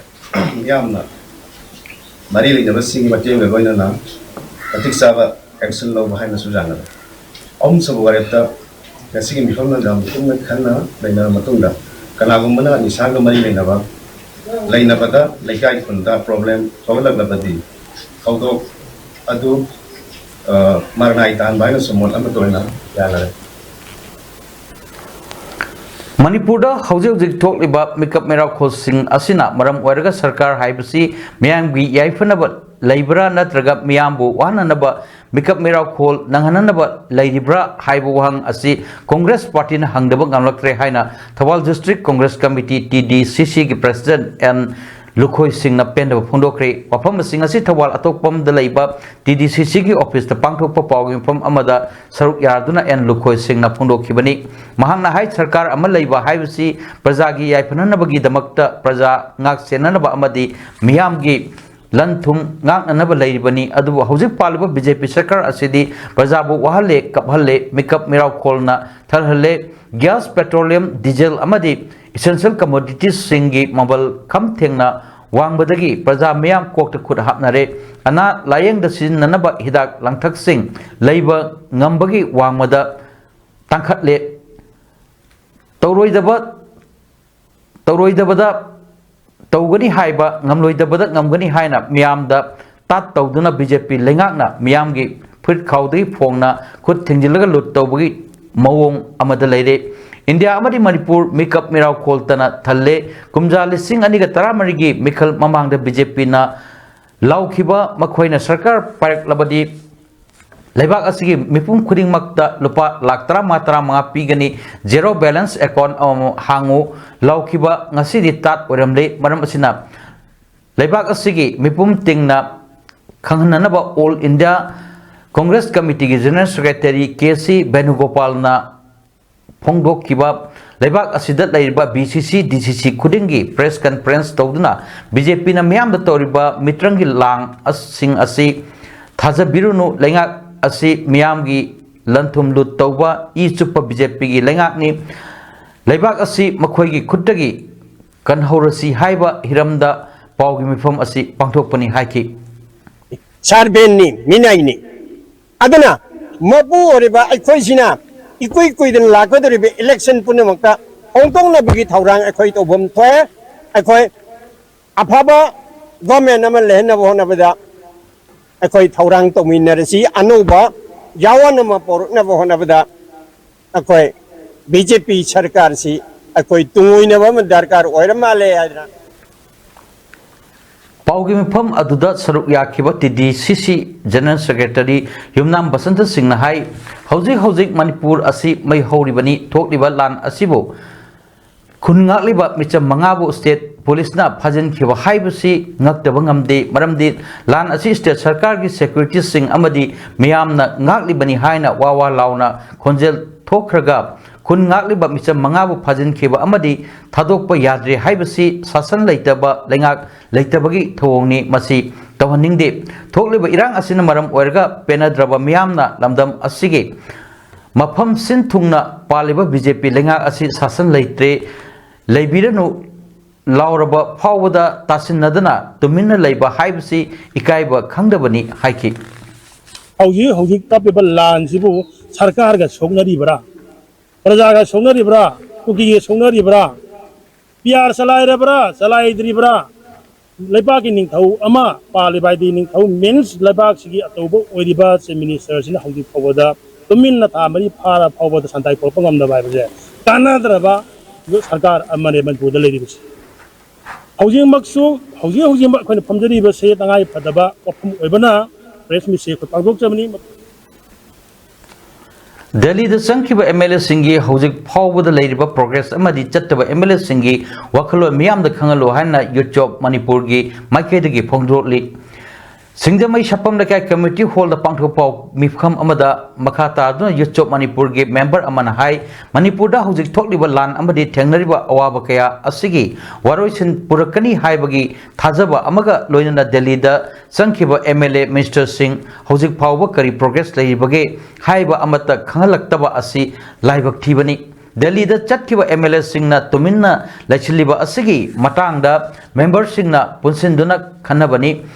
ꯌꯥꯝꯅ ꯃꯔꯤ ꯂꯩꯅꯕꯁꯤꯡꯒꯤ ꯃꯇꯦꯡꯒ ꯂꯣꯏꯅꯅ ꯃꯇꯤꯛ ꯆꯥꯕ action ꯂꯧꯕ ꯍꯥꯏꯅꯁꯨ ꯌꯥꯅꯔꯦ꯫ ꯑꯍꯨꯝꯁꯨꯕ ꯋꯥꯔꯦꯞꯇ ꯉꯁꯤꯒꯤ ꯃꯤꯐꯝ ꯃꯌꯥꯝ ꯄꯨꯟꯅ ꯈꯟꯅ ꯅꯩꯅꯔꯕ ꯃꯇꯨꯡꯗ ꯀꯅꯥꯒꯨꯝꯕꯅ ꯅꯤꯁꯥꯒ ꯃꯔꯤ ꯂꯩꯅꯕ ꯂꯩꯅꯕꯗ ꯂꯩꯀꯥꯏ ꯈꯨꯟꯗ problem ꯊꯣꯛꯍꯜꯂꯛꯂꯕꯗꯤ ꯊꯧꯗꯣꯛ ꯑꯗꯨ, ꯑ, ꯃꯔꯅꯥꯏ ꯇꯥꯍꯟꯕ ꯍꯥꯏꯅꯁꯨ ꯃꯣꯠ ꯑꯃꯠꯇ ꯑꯣꯏꯅ ꯌꯥꯅꯔꯦ꯫ ꯃꯅꯤꯄꯨꯔꯗ ꯍꯧꯖꯤꯛ ꯍꯧꯖꯤꯛ ꯊꯣꯛꯂꯤꯕ ꯃꯤꯀꯞ ꯃꯤꯔꯥꯎꯈꯣꯜꯁꯤꯡ ꯑꯁꯤꯅ ꯃꯔꯝ ꯑꯣꯏꯔꯒ ꯁꯔꯀꯥꯔ ꯍꯥꯏꯕꯁꯤ ꯃꯤꯌꯥꯝꯒꯤ ꯌꯥꯏꯐꯅꯕ ꯂꯩꯕ꯭ꯔꯥ ꯅꯠꯇ꯭ꯔꯒ ꯃꯤꯌꯥꯝꯕꯨ ꯋꯥꯍꯟꯅꯅꯕ ꯃꯤꯀꯞ ꯃꯤꯔꯥꯎꯈꯣꯜ ꯅꯪꯍꯟꯅꯅꯕ ꯂꯩꯔꯤꯕ꯭ꯔꯥ ꯍꯥꯏꯕ ꯋꯥꯍꯪ ꯑꯁꯤ ꯀꯣꯡꯒ꯭ꯔꯦꯁ ꯄꯥꯔꯇꯤꯅ ꯍꯪꯗꯕ ꯉꯝꯂꯛꯇ꯭ꯔꯦ ꯍꯥꯏꯅ ꯊꯧꯕꯥꯜ District Congress Committee, TDCCꯒꯤ President ꯑꯦꯟ ꯂꯨꯈꯣꯏꯁꯤꯡꯅ ꯄꯦꯟꯗꯕ ꯐꯣꯡꯗꯣꯛꯈ꯭ꯔꯦ꯫ ꯋꯥꯐꯝꯁꯤꯡ ꯑꯁꯤ ꯊꯧꯕꯥꯜ ꯑꯇꯣꯞꯄꯝꯗ ꯂꯩꯕ ꯇꯤ ꯗꯤ ꯁꯤ ꯁꯤꯒꯤ ꯑꯣꯐꯤꯁꯇ ꯄꯥꯡꯊꯣꯛꯄ ꯄꯥꯎꯒꯤ ꯃꯤꯐꯝ ꯑꯃꯗ ꯁꯔꯨꯛ ꯌꯥꯗꯨꯅ ꯑꯦꯟ ꯂꯨꯈꯣꯏꯁꯤꯡꯅ ꯐꯣꯡꯗꯣꯛꯈꯤꯕꯅꯤ꯫ ꯃꯍꯥꯛꯅ ꯍꯥꯏ, ꯁꯔꯀꯥꯔ ꯑꯃ ꯂꯩꯕ ꯍꯥꯏꯕꯁꯤ ꯄ꯭ꯔꯖꯥꯒꯤ ꯌꯥꯏꯐꯅꯅꯕꯒꯤꯗꯃꯛꯇ, ꯄ꯭ꯔꯖꯥ ꯉꯥꯛ ꯁꯦꯟꯅꯅꯕ ꯑꯃꯗꯤ ꯃꯤꯌꯥꯝꯒꯤ ꯂꯟ ꯊꯨꯝ ꯉꯥꯛꯅꯅꯕ ꯂꯩꯔꯤꯕꯅꯤ꯫ ꯑꯗꯨꯕꯨ ꯍꯧꯖꯤꯛ ꯄꯥꯜꯂꯤꯕ ꯕꯤ ꯖꯦ ꯄꯤ ꯁꯔꯀꯥꯔ ꯑꯁꯤꯗꯤ ꯄ꯭ꯔꯖꯥꯕꯨ ꯋꯥꯍꯜꯂꯦ, ꯀꯞꯍꯜꯂꯦ, ꯃꯤꯀꯞ ꯃꯤꯔꯥꯎꯈꯣꯜꯅ ꯊꯜꯍꯜꯂꯦ꯫ ꯒ꯭ꯌꯥꯁ, ꯄꯦꯇ꯭ꯔꯣꯂꯤꯌꯝ, ꯗꯤꯖꯦꯜ ꯑꯃꯗꯤ essential commoditiesꯁꯤꯡꯒꯤ ꯃꯃꯜ ꯈꯝ ꯊꯦꯡꯅ ꯋꯥꯡꯕꯗꯒꯤ ꯄ꯭ꯔꯖꯥ ꯃꯤꯌꯥꯝ ꯀꯣꯛꯇ ꯈꯨꯠ ꯍꯥꯞꯅꯔꯦ꯫ ꯑꯅꯥ ꯂꯥꯌꯦꯡꯗ ꯁꯤꯖꯤꯟꯅꯅꯕ ꯍꯤꯗꯥꯛ ꯂꯥꯡꯊꯛꯁꯤꯡ ꯂꯩꯕ ꯉꯝꯕꯒꯤ ꯋꯥꯡꯃꯗ ꯇꯥꯡꯈꯠꯂꯦ꯫ ꯇꯧꯔꯣꯏꯗꯕ, ꯇꯧꯔꯣꯏꯗꯕꯗ ꯇꯧꯒꯅꯤ ꯍꯥꯏꯕ, ꯉꯝꯂꯣꯏꯗꯕꯗ ꯉꯝꯒꯅꯤ ꯍꯥꯏꯅ ꯃꯤꯌꯥꯝꯗ ꯇꯥꯠ ꯇꯧꯗꯨꯅ ꯕꯤ ꯖꯦ ꯄꯤ ꯂꯩꯉꯥꯛꯅ ꯃꯤꯌꯥꯝꯒꯤ ꯐꯨꯔꯤꯠ ꯈꯥꯎꯗꯒꯤ ꯐꯣꯡꯅ ꯈꯨꯠ ꯊꯤꯡꯖꯤꯜꯂꯒ ꯂꯨꯠ ꯇꯧꯕꯒꯤ ꯃꯑꯣꯡ ꯑꯃꯗ ꯂꯩꯔꯦ꯫ ꯏꯟꯗꯤꯌꯥ ꯑꯃꯗꯤ ꯃꯅꯤꯄꯨꯔ ꯃꯤꯀꯞ ꯃꯤꯔꯥꯎꯈꯣꯜꯇꯅ ꯊꯜꯂꯦ꯫ ꯀꯨꯝꯖꯥ ꯂꯤꯁꯤꯡ ꯑꯅꯤꯒ ꯇꯔꯥꯃꯔꯤꯒꯤ ꯃꯤꯈꯜ ꯃꯃꯥꯡꯗ ꯕꯤ ꯖꯦ ꯄꯤꯅ ꯂꯥꯎꯈꯤꯕ, ꯃꯈꯣꯏꯅ ꯁꯔꯀꯥꯔ ꯄꯥꯏꯔꯛꯂꯕꯗꯤ ꯂꯩꯕꯥꯛ ꯑꯁꯤꯒꯤ ꯃꯤꯄꯨꯝ ꯈꯨꯗꯤꯡꯃꯛꯇ ꯂꯨꯄꯥ ꯂꯥꯈ ꯇꯔꯥꯃꯉꯥ, ꯇꯔꯥꯃꯉꯥ ꯄꯤꯒꯅꯤ, zero balance account ꯑꯃꯃꯝ ꯍꯥꯡꯉꯨ ꯂꯥꯎꯈꯤꯕ ꯉꯁꯤꯗꯤ ꯇꯥꯠ ꯑꯣꯏꯔꯝꯂꯦ꯫ ꯃꯔꯝ ꯑꯁꯤꯅ ꯂꯩꯕꯥꯛ ꯑꯁꯤꯒꯤ ꯃꯤꯄꯨꯝ ꯇꯤꯡꯅ ꯈꯪꯍꯟꯅꯅꯕ All India Congress Committeeꯒꯤ General Secretary K C ꯚꯦꯅꯨꯒꯣꯄꯥꯜꯅ ꯐꯣꯡꯗꯣꯛꯈꯤꯕ, ꯂꯩꯕꯥꯛ ꯑꯁꯤꯗ ꯂꯩꯔꯤꯕ ꯕꯤ ꯁꯤ ꯁꯤ, ꯗꯤ ꯁꯤ ꯁꯤ ꯈꯨꯗꯤꯡꯒꯤ press conference ꯇꯧꯗꯨꯅ ꯕꯤ ꯖꯦ ꯄꯤꯅ ꯃꯤꯌꯥꯝꯗ ꯇꯧꯔꯤꯕ ꯃꯤꯇ꯭ꯔꯪꯒꯤ ꯂꯥꯡꯁꯤꯡ ꯑꯁꯤ ꯊꯥꯖꯕꯤꯔꯨꯅꯨ꯫ ꯂꯩꯉꯥꯛ ꯑꯁꯤ ꯃꯤꯌꯥꯝꯒꯤ ꯂꯟ ꯊꯨꯝ ꯂꯨꯠ ꯇꯧꯕ ꯏ ꯆꯨꯞꯄ ꯕꯤ ꯖꯦ ꯄꯤꯒꯤ ꯂꯩꯉꯥꯛꯅꯤ꯫ ꯂꯩꯕꯥꯛ ꯑꯁꯤ ꯃꯈꯣꯏꯒꯤ ꯈꯨꯠꯇꯒꯤ ꯀꯟꯍꯧꯔꯁꯤ ꯍꯥꯏꯕ ꯍꯤꯔꯝꯗ ꯄꯥꯎꯒꯤ ꯃꯤꯐꯝ ꯑꯁꯤ ꯄꯥꯡꯊꯣꯛꯄꯅꯤ ꯍꯥꯏꯈꯤ꯫ ꯁꯥꯔ ꯕꯦꯟꯅꯤ, ꯃꯤꯅꯥꯏꯅꯤ꯫ ꯑꯗꯨꯅ ꯃꯄꯨ ꯑꯣꯏꯔꯤꯕ ꯑꯩꯈꯣꯏꯁꯤꯅ ꯏꯀꯨꯏ ꯀꯨꯏꯗꯅ ꯂꯥꯛꯀꯗꯧꯔꯤꯕ election ꯄꯨꯝꯅꯃꯛꯇ ꯍꯣꯡꯗꯣꯛꯅꯕꯒꯤ ꯊꯧꯔꯥꯡ ꯑꯩꯈꯣꯏ ꯇꯧꯐꯝ ꯊꯣꯛꯑꯦ꯫ ꯑꯩꯈꯣꯏ ꯑꯐꯕ government ꯑꯃ ꯂꯩꯍꯟꯅꯕ ꯍꯣꯠꯅꯕꯗ ꯑꯩꯈꯣꯏ ꯊꯧꯔꯥꯡ ꯇꯧꯃꯤꯟꯅꯔꯁꯤ꯫ ꯑꯅꯧꯕ ꯌꯥꯋꯥꯟ ꯑꯃ ꯄꯣꯔꯛꯅꯕ ꯍꯣꯠꯅꯕꯗ ꯑꯩꯈꯣꯏ ꯕꯤ ꯖꯦ ꯄꯤ ꯁꯔꯀꯥꯔꯁꯤ ꯑꯩꯈꯣꯏ ꯇꯨꯡꯑꯣꯏꯅꯕ ꯑꯃ ꯗꯔꯀꯥꯔ ꯑꯣꯏꯔ ꯃꯥꯜꯂꯦ ꯍꯥꯏꯗꯅ ꯄꯥꯎꯒꯤ ꯃꯤꯐꯝ ꯑꯗꯨꯗ ꯁꯔꯨꯛ ꯌꯥꯈꯤꯕ ꯇꯤ ꯗꯤ ꯁꯤ ꯁꯤ General Secretary ꯌꯨꯝꯅꯥꯝ ꯕꯁꯟꯇ ꯁꯤꯡꯅ ꯍꯥꯏ, ꯍꯧꯖꯤꯛ ꯍꯧꯖꯤꯛ ꯃꯅꯤꯄꯨꯔ ꯑꯁꯤ ꯃꯩ ꯍꯧꯔꯤꯕꯅꯤ꯫ ꯊꯣꯛꯂꯤꯕ ꯂꯥꯟ ꯑꯁꯤꯕꯨ ꯈꯨꯟ ꯉꯥꯛꯂꯤꯕ ꯃꯤꯆꯝ ꯃꯉꯥꯕꯨ state ꯄꯨꯂꯤꯁꯅ ꯐꯥꯖꯤꯟꯈꯤꯕ ꯍꯥꯏꯕꯁꯤ ꯉꯛꯇꯕ ꯉꯝꯗꯦ꯫ ꯃꯔꯝꯗꯤ ꯂꯥꯟ ꯑꯁꯤ ꯁ꯭ꯇꯦꯠ ꯁꯔꯀꯥꯔꯒꯤ ꯁꯦꯀ꯭ꯌꯨꯔꯤꯇꯤꯁꯤꯡ ꯑꯃꯗꯤ ꯃꯤꯌꯥꯝꯅ ꯉꯥꯛꯂꯤꯕꯅꯤ ꯍꯥꯏꯅ ꯋꯥ ꯋꯥ ꯂꯥꯎꯅ ꯈꯣꯟꯖꯦꯜ ꯊꯣꯛꯈ꯭ꯔꯒ ꯈꯨꯟ ꯉꯥꯛꯂꯤꯕ ꯃꯤꯆꯝ ꯃꯉꯥꯕꯨ ꯐꯥꯖꯤꯟꯈꯤꯕ ꯑꯃꯗꯤ ꯊꯥꯗꯣꯛꯄ ꯌꯥꯗ꯭ꯔꯦ ꯍꯥꯏꯕꯁꯤ ꯁꯥꯁꯟ ꯂꯩꯇꯕ, ꯂꯩꯉꯥꯛ ꯂꯩꯇꯕꯒꯤ ꯊꯧꯑꯣꯡꯅꯤ꯫ ꯃꯁꯤ ꯇꯧꯍꯟꯅꯤꯡꯗꯦ꯫ ꯊꯣꯛꯂꯤꯕ ꯏꯔꯥꯡ ꯑꯁꯤꯅ ꯃꯔꯝ ꯑꯣꯏꯔꯒ ꯄꯦꯟꯅꯗ꯭ꯔꯕ ꯃꯤꯌꯥꯝꯅ ꯂꯝꯗꯝ ꯑꯁꯤꯒꯤ ꯃꯐꯝ ꯁꯤꯟ ꯊꯨꯡꯅ ꯄꯥꯜꯂꯤꯕ ꯕꯤ ꯖꯦ ꯄꯤ ꯂꯩꯉꯥꯛ ꯑꯁꯤ ꯁꯥꯁꯟ ꯂꯩꯇ꯭ꯔꯦ, ꯂꯩꯕꯤꯔꯅꯨ ꯂꯥꯎꯔꯕ ꯐꯥꯎꯕꯗ ꯇꯥꯁꯤꯟꯅꯗꯅ ꯇꯨꯃꯤꯟꯅ ꯂꯩꯕ ꯍꯥꯏꯕꯁꯤ ꯏꯀꯥꯏꯕ ꯈꯪꯗꯕꯅꯤ ꯍꯥꯏꯈꯤ꯫ ꯍꯧꯖꯤꯛ ꯍꯧꯖꯤꯛ ꯀꯞꯄꯤꯕ ꯂꯥꯟꯁꯤꯕꯨ ꯁꯔꯀꯥꯔꯒ ꯁꯣꯛꯅꯔꯤꯕ꯭ꯔꯥ? ꯄ꯭ꯔꯖꯥꯒ ꯁꯣꯛꯅꯔꯤꯕ꯭ꯔꯥ? ꯀꯨꯀꯤꯒ ꯁꯣꯛꯅꯔꯤꯕ꯭ꯔꯥ? P R ꯆꯂꯥꯏꯔꯕ꯭ꯔꯥ? ꯆꯂꯥꯏꯗ꯭ꯔꯤꯕ꯭ꯔꯥ? ꯂꯩꯕꯥꯛꯀꯤ ꯅꯤꯡꯊꯧ ꯑꯃ ꯄꯥꯜꯂꯤꯕ ꯍꯥꯏꯗꯤ ꯅꯤꯡꯊꯧ ꯃꯤꯟꯁ ꯂꯩꯕꯥꯛꯁꯤꯒꯤ ꯑꯆꯧꯕ ꯑꯣꯏꯔꯤꯕ ꯆꯤꯐ ꯃꯤꯅꯤꯁꯇꯔꯁꯤꯅ ꯍꯧꯖꯤꯛ ꯐꯥꯎꯕꯗ ꯇꯨꯃꯤꯟꯅ ꯊꯥ ꯃꯔꯤ ꯐꯥꯔ ꯐꯥꯎꯕꯗ ꯁꯥꯟꯇꯥꯏ ꯄꯨꯔꯛꯄ ꯉꯝꯗꯕ ꯍꯥꯏꯕꯁꯦ ꯀꯥꯟꯅꯗ꯭ꯔꯕ ꯁꯔꯀꯥꯔ ꯑꯃꯅꯦ ꯃꯅꯤꯄꯨꯔꯗ ꯂꯩꯔꯤꯕꯁꯤ꯫ ꯍꯧꯖꯤꯛꯃꯛꯁꯨ, ꯍꯧꯖꯤꯛ ꯍꯧꯖꯤꯛꯃꯛ ꯑꯩꯈꯣꯏꯅ ꯐꯝꯖꯔꯤꯕꯁꯦ ꯇꯉꯥꯏ ꯐꯗꯕ ꯋꯥꯐꯝ ꯑꯣꯏꯕꯅ ꯄ꯭ꯔꯦꯁ ꯃꯤꯠꯁꯦ ꯑꯩꯈꯣꯏ ꯄꯥꯡꯊꯣꯛꯆꯕꯅꯤ꯫ ꯗꯦꯜꯂꯤꯗ ꯆꯪꯈꯤꯕ ꯑꯦꯝ ꯑꯦꯜ ꯑꯦꯁꯤꯡꯒꯤ ꯍꯧꯖꯤꯛ ꯐꯥꯎꯕꯗ ꯂꯩꯔꯤꯕ ꯄ꯭ꯔꯣꯒ꯭ꯔꯦꯁ ꯑꯃꯗꯤ ꯆꯠꯇꯕ ꯑꯦꯝ ꯑꯦꯜ ꯑꯦꯁꯤꯡꯒꯤ ꯋꯥꯈꯜꯂꯣꯟ ꯃꯤꯌꯥꯝꯗ ꯈꯪꯍꯜꯂꯨ ꯍꯥꯏꯅ ꯌꯨꯠ ꯆꯣꯞ ꯃꯅꯤꯄꯨꯔꯒꯤ ꯃꯥꯏꯀꯩꯗꯒꯤ ꯐꯣꯡꯗꯣꯛꯂꯤ꯫ ꯁꯤꯡꯖꯃꯩ ꯁꯛꯐꯝ ꯂꯩꯀꯥꯏ ꯀꯝꯃ꯭ꯌꯨꯅꯤꯇꯤ ꯍꯣꯜꯗ ꯄꯥꯡꯊꯣꯛꯄ ꯃꯤꯐꯝ ꯑꯃꯗ ꯃꯈꯥ ꯇꯥꯗꯨꯅ ꯌꯨꯠ ꯆꯣꯞ ꯃꯅꯤꯄꯨꯔꯒꯤ ꯃꯦꯝꯕꯔ ꯑꯃꯅ ꯍꯥꯏ, ꯃꯅꯤꯄꯨꯔꯗ ꯍꯧꯖꯤꯛ ꯊꯣꯛꯂꯤꯕ ꯂꯥꯟ ꯑꯃꯗꯤ ꯊꯦꯡꯅꯔꯤꯕ ꯑꯋꯥꯕ ꯀꯌꯥ ꯑꯁꯤꯒꯤ ꯋꯥꯔꯣꯏꯁꯤꯟ ꯄꯨꯔꯛꯀꯅꯤ ꯍꯥꯏꯕꯒꯤ ꯊꯥꯖꯕ ꯑꯃꯒ ꯂꯣꯏꯅꯅ ꯗꯦꯜꯂꯤꯗ ꯆꯪꯈꯤꯕ ꯑꯦꯝ ꯑꯦꯜ ꯑꯦ ꯃꯤꯅꯤꯁꯇꯔꯁꯤꯡ ꯍꯧꯖꯤꯛ ꯐꯥꯎꯕ ꯀꯔꯤ ꯄ꯭ꯔꯣꯒ꯭ꯔꯦꯁ ꯂꯩꯔꯤꯕꯒꯦ ꯍꯥꯏꯕ ꯑꯃꯠꯇ ꯈꯪꯍꯜꯂꯛꯇꯕ ꯑꯁꯤ ꯂꯥꯏꯕꯛ ꯊꯤꯕꯅꯤ꯫ ꯗꯦꯜꯂꯤꯗ ꯆꯠꯈꯤꯕ ꯑꯦꯝ ꯑꯦꯜ ꯑꯦꯁꯤꯡꯅ ꯇꯨꯃꯤꯟꯅ ꯂꯩꯁꯤꯜꯂꯤꯕ ꯑꯁꯤꯒꯤ ꯃꯇꯥꯡꯗ ꯃꯦꯝꯕꯔꯁꯤꯡꯅ ꯄꯨꯟꯁꯤꯟꯗꯨꯅ ꯈꯟꯅꯕꯅꯤ꯫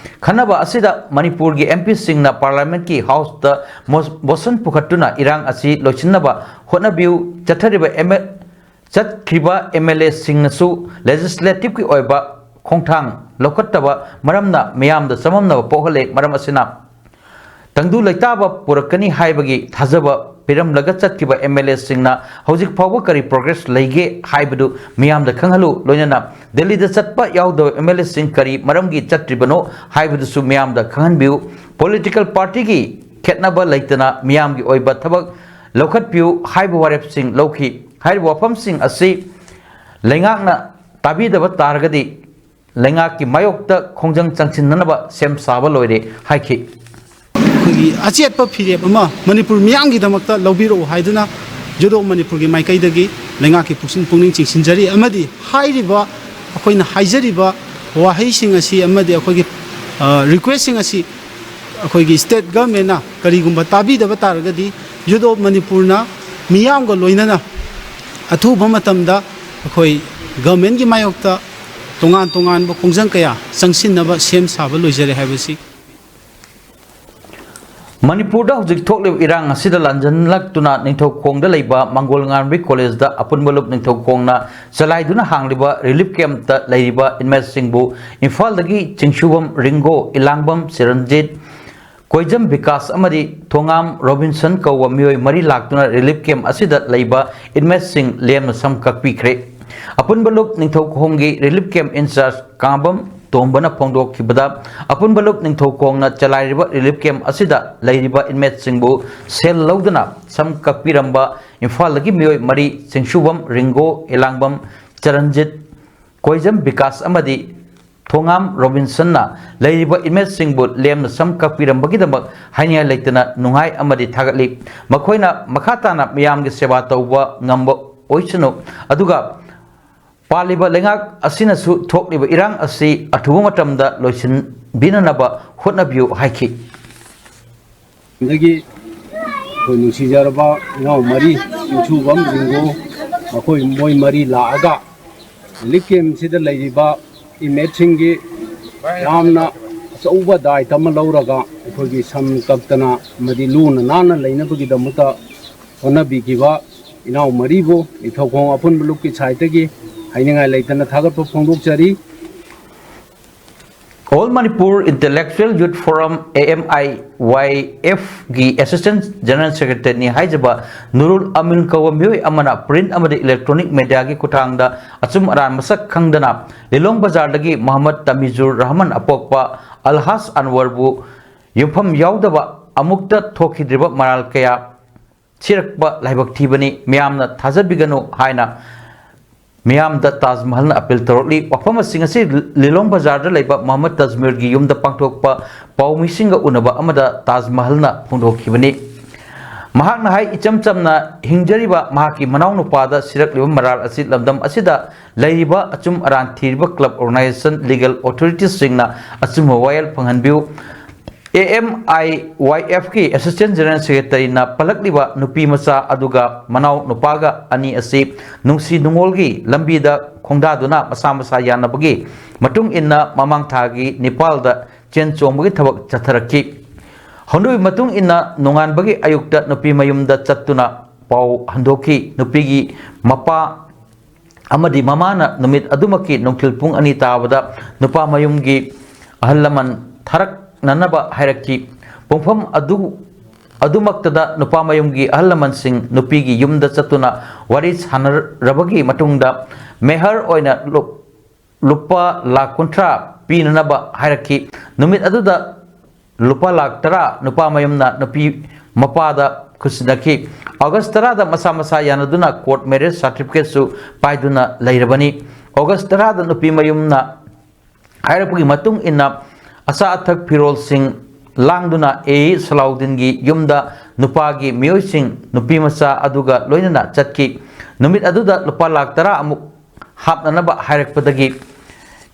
ꯈꯟꯅꯕ ꯑꯁꯤꯗ ꯃꯅꯤꯄꯨꯔꯒꯤ ꯑꯦꯝ ꯄꯤꯁꯤꯡꯅ ꯄꯥꯔꯂꯤꯌꯥꯃꯦꯟꯠꯀꯤ ꯍꯥꯎꯁꯇ ꯃꯣ-, ꯃꯣꯁꯟ ꯄꯨꯈꯠꯇꯨꯅ ꯏꯔꯥꯡ ꯑꯁꯤ ꯂꯣꯏꯁꯤꯟꯅꯕ ꯍꯣꯠꯅꯕꯤꯌꯨ, ꯆꯠꯊꯔꯤꯕ ꯑꯦꯝ ꯑꯦꯜ ꯆꯠꯈ꯭ꯔꯤꯕ ꯑꯦꯝ ꯑꯦꯜ ꯑꯦꯁꯤꯡꯅꯁꯨ ꯂꯦꯖꯤꯁꯂꯦꯇꯤꯚꯀꯤ ꯑꯣꯏꯕ ꯈꯣꯡꯊꯥꯡ ꯂꯧꯈꯠꯇꯕ ꯃꯔꯝꯅ ꯃꯤꯌꯥꯝꯗ ꯆꯃꯝꯅꯕ ꯄꯣꯛꯍꯜꯂꯦ꯫ ꯃꯔꯝ ꯑꯁꯤꯅ ꯇꯪꯗꯨ ꯂꯩꯇꯥꯕ ꯄꯨꯔꯛꯀꯅꯤ ꯍꯥꯏꯕꯒꯤ ꯊꯥꯖꯕ ꯄꯤꯔꯝꯂꯒ ꯆꯠꯈꯤꯕ ꯑꯦꯝ ꯑꯦꯜ ꯑꯦꯁꯤꯡꯅ ꯍꯧꯖꯤꯛ ꯐꯥꯎꯕ ꯀꯔꯤ ꯄ꯭ꯔꯣꯒ꯭ꯔꯦꯁ ꯂꯩꯒꯦ ꯍꯥꯏꯕꯗꯨ ꯃꯤꯌꯥꯝꯗ ꯈꯪꯍꯜꯂꯨ꯫ ꯂꯣꯏꯅꯅ ꯗꯦꯜꯂꯤꯗ ꯆꯠꯄ ꯌꯥꯎꯗꯕ ꯑꯦꯝ ꯑꯦꯜ ꯑꯦꯁꯤꯡ ꯀꯔꯤ ꯃꯔꯝꯒꯤ ꯆꯠꯇ꯭ꯔꯤꯕꯅꯣ ꯍꯥꯏꯕꯗꯨꯁꯨ ꯃꯤꯌꯥꯝꯗ ꯈꯪꯍꯟꯕꯤꯌꯨ꯫ ꯄꯣꯂꯤꯇꯤꯀꯦꯜ ꯄꯥꯔꯇꯤꯒꯤ ꯈꯦꯠꯅꯕ ꯂꯩꯇꯅ ꯃꯤꯌꯥꯝꯒꯤ ꯑꯣꯏꯕ ꯊꯕꯛ ꯂꯧꯈꯠꯄꯤꯌꯨ ꯍꯥꯏꯕ ꯋꯥꯔꯦꯞꯁꯤꯡ ꯂꯧꯈꯤ꯫ ꯍꯥꯏꯔꯤꯕ ꯋꯥꯐꯝꯁꯤꯡ ꯑꯁꯤ ꯂꯩꯉꯥꯛꯅ ꯇꯥꯕꯤꯗꯕ ꯇꯥꯔꯒꯗꯤ ꯂꯩꯉꯥꯛꯀꯤ ꯃꯥꯌꯣꯛꯇ ꯈꯣꯡꯖꯪ ꯆꯪꯁꯤꯟꯅꯅꯕ ꯁꯦꯝ ꯁꯥꯕ ꯂꯣꯏꯔꯦ ꯍꯥꯏꯈꯤ꯫ ꯑꯩꯈꯣꯏꯒꯤ ꯑꯆꯦꯠꯄ ꯐꯤꯔꯦꯞ ꯑꯃ ꯃꯅꯤꯄꯨꯔ ꯃꯤꯌꯥꯝꯒꯤꯗꯃꯛꯇ ꯂꯧꯕꯤꯔꯛꯎ ꯍꯥꯏꯗꯨꯅ ꯌꯨꯠ ꯑꯣꯐ ꯃꯅꯤꯄꯨꯔꯒꯤ ꯃꯥꯏꯀꯩꯗꯒꯤ ꯂꯩꯉꯥꯛꯀꯤ ꯄꯨꯛꯁꯤꯟ ꯄꯨꯛꯅꯤꯡ ꯆꯤꯡꯁꯤꯟꯖꯔꯤ꯫ ꯑꯃꯗꯤ ꯍꯥꯏꯔꯤꯕ ꯑꯩꯈꯣꯏꯅ ꯍꯥꯏꯖꯔꯤꯕ ꯋꯥꯍꯩꯁꯤꯡ ꯑꯁꯤ ꯑꯃꯗꯤ ꯑꯩꯈꯣꯏꯒꯤ ꯔꯤꯀ꯭ꯋꯦꯁꯁꯤꯡ ꯑꯁꯤ ꯑꯩꯈꯣꯏꯒꯤ ꯁ꯭ꯇꯦꯠ ꯒꯚꯔꯟꯃꯦꯟꯅ ꯀꯔꯤꯒꯨꯝꯕ ꯇꯥꯕꯤꯗꯕ ꯇꯥꯔꯒꯗꯤ ꯌꯨꯠ ꯑꯣꯐ ꯃꯅꯤꯄꯨꯔꯅ ꯃꯤꯌꯥꯝꯒ ꯂꯣꯏꯅꯅ ꯑꯊꯨꯕ ꯃꯇꯝꯗ ꯑꯩꯈꯣꯏ ꯒꯚꯔꯟꯃꯦꯟꯒꯤ ꯃꯥꯌꯣꯛꯇ ꯇꯣꯉꯥꯟ ꯇꯣꯉꯥꯟꯕ ꯈꯣꯡꯖꯪ ꯀꯌꯥ ꯆꯪꯁꯤꯟꯅꯕ ꯁꯦꯝ ꯁꯥꯕ ꯂꯣꯏꯖꯔꯦ ꯍꯥꯏꯕꯁꯤ꯫ ꯃꯅꯤꯄꯨꯔꯗ ꯍꯧꯖꯤꯛ ꯊꯣꯛꯂꯤꯕ ꯏꯔꯥꯡ ꯑꯁꯤꯗ ꯂꯥꯟꯖꯟꯂꯛꯇꯨꯅ ꯅꯤꯡꯊꯧꯈꯣꯡꯗ ꯂꯩꯕ ꯃꯪꯒꯣꯜ ꯉꯥꯟꯕꯤ ꯀꯣꯂꯦꯖꯇ ꯑꯄꯨꯟꯕ ꯂꯨꯞ ꯅꯤꯡꯊꯧꯈꯣꯡꯅ ꯆꯂꯥꯏꯗꯨꯅ ꯍꯥꯡꯂꯤꯕ ꯔꯤꯂꯤꯐ ꯀꯦꯝꯞꯇ ꯂꯩꯔꯤꯕ ꯏꯟꯃꯦꯠꯁꯤꯡꯕꯨ ꯏꯝꯐꯥꯜꯗꯒꯤ ꯆꯤꯡꯁꯨꯕꯝ ꯔꯤꯡꯒꯣ, ꯏꯂꯥꯡꯕꯝ ꯆꯤꯔꯟꯖꯤꯠ, ꯀꯣꯏꯖꯝ ꯕꯤꯀꯥꯁ ꯑꯃꯗꯤ ꯊꯣꯉꯥꯝ ꯔꯣꯕꯤꯟꯁꯟ ꯀꯧꯕ ꯃꯤꯑꯣꯏ ꯃꯔꯤ ꯂꯥꯛꯇꯨꯅ ꯔꯤꯂꯤꯐ ꯀꯦꯝꯞ ꯑꯁꯤꯗ ꯂꯩꯕ ꯏꯟꯃꯦꯠꯁꯤꯡ ꯂꯦꯝꯅ ꯁꯝ ꯀꯛꯄꯤꯈ꯭ꯔꯦ꯫ ꯑꯄꯨꯟꯕ ꯂꯨꯞ ꯅꯤꯡꯊꯧꯈꯣꯡꯒꯤ ꯔꯤꯂꯤꯐ ꯀꯦꯝꯞ ꯏꯟꯆꯥꯔꯖ ꯀꯥꯡꯕꯝ ꯇꯣꯝꯕꯅ ꯐꯣꯡꯗꯣꯛꯈꯤꯕꯗ, ꯑꯄꯨꯟꯕ ꯂꯨꯞ ꯅꯤꯡꯊꯧꯈꯣꯡꯅ ꯆꯂꯥꯏꯔꯤꯕ ꯔꯤꯂꯤꯐ ꯀꯦꯝꯞ ꯑꯁꯤꯗ ꯂꯩꯔꯤꯕ ꯏꯟꯃꯦꯠꯁꯤꯡꯕꯨ ꯁꯦꯜ ꯂꯧꯗꯨꯅ ꯁꯝ ꯀꯛꯄꯤꯔꯝꯕ ꯏꯝꯐꯥꯜꯗꯒꯤ ꯃꯤꯑꯣꯏ ꯃꯔꯤ, ꯆꯤꯡꯁꯨꯕꯝ ꯔꯤꯡꯒꯣ, ꯏꯂꯥꯡꯕꯝ ꯆꯔꯟꯖꯤꯠ, ꯀꯣꯏꯖꯝ ꯕꯤꯀꯥꯁ ꯑꯃꯗꯤ ꯊꯣꯉꯥꯝ ꯔꯣꯕꯤꯟꯁꯟꯅ ꯂꯩꯔꯤꯕ ꯏꯟꯃꯦꯠꯁꯤꯡꯕꯨ ꯂꯦꯝꯅ ꯁꯝ ꯀꯛꯄꯤꯔꯝꯕꯒꯤꯗꯃꯛ ꯍꯥꯏꯅꯤꯡꯉꯥꯏ ꯂꯩꯇꯅ ꯅꯨꯡꯉꯥꯏ ꯑꯃꯗꯤ ꯊꯥꯒꯠꯂꯤ꯫ ꯃꯈꯣꯏꯅ ꯃꯈꯥ ꯇꯥꯅ ꯃꯤꯌꯥꯝꯒꯤ ꯁꯦꯕꯥ ꯇꯧꯕ ꯉꯝꯕ ꯑꯣꯏꯁꯅꯨ, ꯑꯗꯨꯒ ꯄꯥꯜꯂꯤꯕ ꯂꯩꯉꯥꯛ ꯑꯁꯤꯅꯁꯨ ꯊꯣꯛꯂꯤꯕ ꯏꯔꯥꯡ ꯑꯁꯤ ꯑꯊꯨꯕ ꯃꯇꯝꯗ ꯂꯣꯏꯁꯤꯟꯕꯤꯅꯅꯕ ꯍꯣꯠꯅꯕꯤꯌꯨ ꯍꯥꯏꯈꯤ꯫ ꯑꯗꯒꯤ ꯑꯩꯈꯣꯏ ꯅꯨꯡꯁꯤꯖꯔꯕ ꯏꯅꯥꯎ ꯃꯔꯤ, ꯆꯤꯡꯁꯨꯕꯝ, ꯔꯤꯡꯒꯣ, ꯃꯈꯣꯏ ꯃꯣꯏ ꯃꯔꯤ ꯂꯥꯛꯑꯒ ꯔꯤꯂꯤꯐ ꯀꯦꯝꯁꯤꯗ ꯂꯩꯔꯤꯕ ꯏꯟꯃꯦꯠꯁꯤꯡꯒꯤ ꯌꯥꯝꯅ ꯑꯆꯧꯕ ꯗꯥꯏꯇ ꯑꯃ ꯂꯧꯔꯒ ꯑꯩꯈꯣꯏꯒꯤ ꯁꯝ ꯀꯛꯇꯅ ꯑꯃꯗꯤ ꯂꯨꯅ ꯅꯥꯟꯅ ꯂꯩꯅꯕꯒꯤꯗꯃꯛꯇ ꯍꯣꯠꯅꯕꯤꯈꯤꯕ ꯏꯅꯥꯎ ꯃꯔꯤꯕꯨ ꯅꯤꯡꯊꯧꯈꯣꯡ ꯑꯄꯨꯟꯕ ꯂꯨꯞꯀꯤ ꯁꯥꯏꯠꯇꯒꯤ ꯍꯥꯏꯅꯤꯡꯉꯥꯏ ꯂꯩꯇꯅ ꯊꯥꯒꯠꯄ ꯐꯣꯡꯗꯣꯛꯆꯔꯤ꯫ All Manipur Intellectual Youth Forum, A M I Y F ꯒꯤ Assistant General Secretary ꯅꯤ ꯍꯥꯏꯖꯕ ꯅꯨꯔꯨꯜ ꯑꯃꯤꯟ ꯀꯧꯕ ꯃꯤꯑꯣꯏ ꯑꯃꯅ ꯄ꯭ꯔꯤꯟꯠ ꯑꯃꯗꯤ ꯏꯂꯦꯛꯇ꯭ꯔꯣꯅꯤꯛ ꯃꯦꯗꯤꯌꯥꯒꯤ ꯈꯨꯠꯊꯥꯡꯗ ꯑꯆꯨꯝ ꯑꯔꯥꯟ ꯃꯁꯛ ꯈꯪꯗꯅ ꯂꯤꯂꯣꯡ ꯕꯖꯥꯔꯗꯒꯤ ꯃꯣꯍꯝꯃꯗ ꯇꯃꯤꯖꯨꯔ ꯔꯍꯃꯟ ꯑꯄꯣꯛꯄ ꯑꯜꯍꯥꯖ ꯑꯟꯋꯔꯕꯨ ꯌꯨꯝꯐꯝ ꯌꯥꯎꯗꯕ ꯑꯃꯨꯛꯇ ꯊꯣꯛꯈꯤꯗ꯭ꯔꯤꯕ ꯃꯔꯥꯜ ꯀꯌꯥ ꯊꯤꯔꯛꯄ ꯂꯥꯏꯕꯛ ꯊꯤꯕꯅꯤ, ꯃꯤꯌꯥꯝꯅ ꯊꯥꯖꯕꯤꯒꯅꯨ ꯍꯥꯏꯅ ꯃꯤꯌꯥꯝꯗ ꯇꯥꯖ ꯃꯍꯜꯅ ꯑꯄꯤꯜ ꯇꯧꯔꯛꯂꯤ꯫ ꯋꯥꯐꯝ ꯑꯁꯤꯡ ꯑꯁꯤ ꯂꯤꯂꯣꯡ ꯕꯖꯥꯔꯗ ꯂꯩꯕ ꯃꯨꯍꯝꯃꯗ ꯇꯥꯖ ꯃꯍꯜꯒꯤ ꯌꯨꯝꯗ ꯄꯥꯡꯊꯣꯛꯄ ꯄꯥꯎꯃꯤꯁꯤꯡꯒ ꯎꯅꯕ ꯑꯃꯗ ꯇꯥꯖ ꯃꯍꯜꯅ ꯐꯣꯡꯗꯣꯛꯈꯤꯕꯅꯤ꯫ ꯃꯍꯥꯛꯅ ꯍꯥꯏ, ꯏꯆꯝ ꯆꯝꯅ ꯍꯤꯡꯖꯔꯤꯕ ꯃꯍꯥꯛꯀꯤ ꯃꯅꯥꯎꯅꯨꯄꯥꯗ ꯁꯤꯔꯛꯂꯤꯕ ꯃꯔꯥꯜ ꯑꯁꯤ ꯂꯝꯗꯝ ꯑꯁꯤꯗ ꯂꯩꯔꯤꯕ ꯑꯆꯨꯝ ꯑꯔꯥꯟ ꯊꯤꯔꯤꯕ club organization, legal authorityꯁꯤꯡꯅ ꯑꯆꯨꯝꯕ ꯋꯥꯌꯦꯜ ꯐꯪꯍꯟꯕꯤꯌꯨ꯫ ꯑꯦ ꯑꯦꯝ ꯑꯥꯏ ꯋꯥꯏ ꯑꯦꯐꯀꯤ Assistant General Secretaryꯅ ꯄꯜꯂꯛꯂꯤꯕ ꯅꯨꯄꯤ ꯃꯆꯥ ꯑꯗꯨꯒ ꯃꯅꯥꯎ ꯅꯨꯄꯥꯒ ꯑꯅꯤ ꯑꯁꯤ ꯅꯨꯡꯁꯤ ꯅꯨꯡꯉꯣꯜꯒꯤ ꯂꯝꯕꯤꯗ ꯈꯣꯡꯗꯥꯗꯨꯅ ꯃꯁꯥ ꯃꯁꯥ ꯌꯥꯅꯕꯒꯤ ꯃꯇꯨꯡ ꯏꯟꯅ ꯃꯃꯥꯡ ꯊꯥꯒꯤ ꯅꯤꯄꯥꯜꯗ ꯆꯦꯟ ꯆꯣꯡꯕꯒꯤ ꯊꯕꯛ ꯆꯠꯊꯔꯛꯈꯤ꯫ ꯍꯧꯅꯕꯤ ꯃꯇꯨꯡ ꯏꯟꯅ ꯅꯣꯡꯉꯥꯟꯕꯒꯤ ꯑꯌꯨꯛꯇ ꯅꯨꯄꯤ ꯃꯌꯨꯝꯗ ꯆꯠꯇꯨꯅ ꯄꯥꯎ ꯍꯟꯗꯣꯛꯈꯤ꯫ ꯅꯨꯄꯤꯒꯤ ꯃꯄꯥ ꯑꯃꯗꯤ ꯃꯃꯥꯅ ꯅꯨꯃꯤꯠ ꯑꯗꯨꯃꯛꯀꯤ ꯅꯨꯡꯊꯤꯜ ꯄꯨꯡ ꯑꯅꯤ ꯇꯥꯕꯗ ꯅꯨꯄꯥ ꯃꯌꯨꯝꯒꯤ ꯑꯍꯜ ꯂꯃꯟ ꯊꯥꯔꯛꯅꯅꯕ ꯍꯥꯏꯔꯛꯈꯤ꯫ ꯄꯨꯡꯐꯝ ꯑꯗꯨ, ꯑꯗꯨꯃꯛꯇꯗ ꯅꯨꯄꯥ ꯃꯌꯨꯝꯒꯤ ꯑꯍꯜ ꯂꯃꯟꯁꯤꯡ ꯅꯨꯄꯤꯒꯤ ꯌꯨꯝꯗ ꯆꯠꯇꯨꯅ ꯋꯥꯔꯤ ꯁꯥꯟꯅꯔꯕꯒꯤ ꯃꯇꯨꯡꯗ ꯃꯦꯍꯔ ꯑꯣꯏꯅ ꯂꯨꯞ-, ꯂꯨꯄꯥ ꯂꯥꯈ ꯀꯨꯟꯊ꯭ꯔꯥ ꯄꯤꯅꯅꯕ ꯍꯥꯏꯔꯛꯈꯤ꯫ ꯅꯨꯃꯤꯠ ꯑꯗꯨꯗ ꯂꯨꯄꯥ ꯂꯥꯈ ꯇꯔꯥ ꯅꯨꯄꯥ ꯃꯌꯨꯝꯅ ꯅꯨꯄꯤ ꯃꯄꯥꯗ ꯈꯨꯠꯁꯤꯟꯅꯈꯤ꯫ ꯑꯣꯒꯁ ꯇꯔꯥꯗ ꯃꯁꯥ ꯃꯁꯥ ꯌꯥꯅꯗꯨꯅ court marriage certificateꯁꯨ ꯄꯥꯏꯗꯨꯅ ꯂꯩꯔꯕꯅꯤ꯫ ꯑꯣꯒꯁ ꯇꯔꯥꯗ ꯅꯨꯄꯤ ꯃꯌꯨꯝꯅ ꯍꯥꯏꯔꯛꯄꯒꯤ ꯃꯇꯨꯡ ꯏꯟꯅ ꯑꯆꯥ ꯑꯊꯛ, ꯐꯤꯔꯣꯜꯁꯤꯡ ꯂꯥꯡꯗꯨꯅ ꯑꯦ ꯁꯂꯥꯎꯗꯤꯟꯒꯤ ꯌꯨꯝꯗ ꯅꯨꯄꯥꯒꯤ ꯃꯤꯑꯣꯏꯁꯤꯡ ꯅꯨꯄꯤ ꯃꯆꯥ ꯑꯗꯨꯒ ꯂꯣꯏꯅꯅ ꯆꯠꯈꯤ꯫ ꯅꯨꯃꯤꯠ ꯑꯗꯨꯗ ꯂꯨꯄꯥ ꯂꯥꯈ ꯇꯔꯥ ꯑꯃꯨꯛ ꯍꯥꯞꯅꯅꯕ ꯍꯥꯏꯔꯛꯄꯗꯒꯤ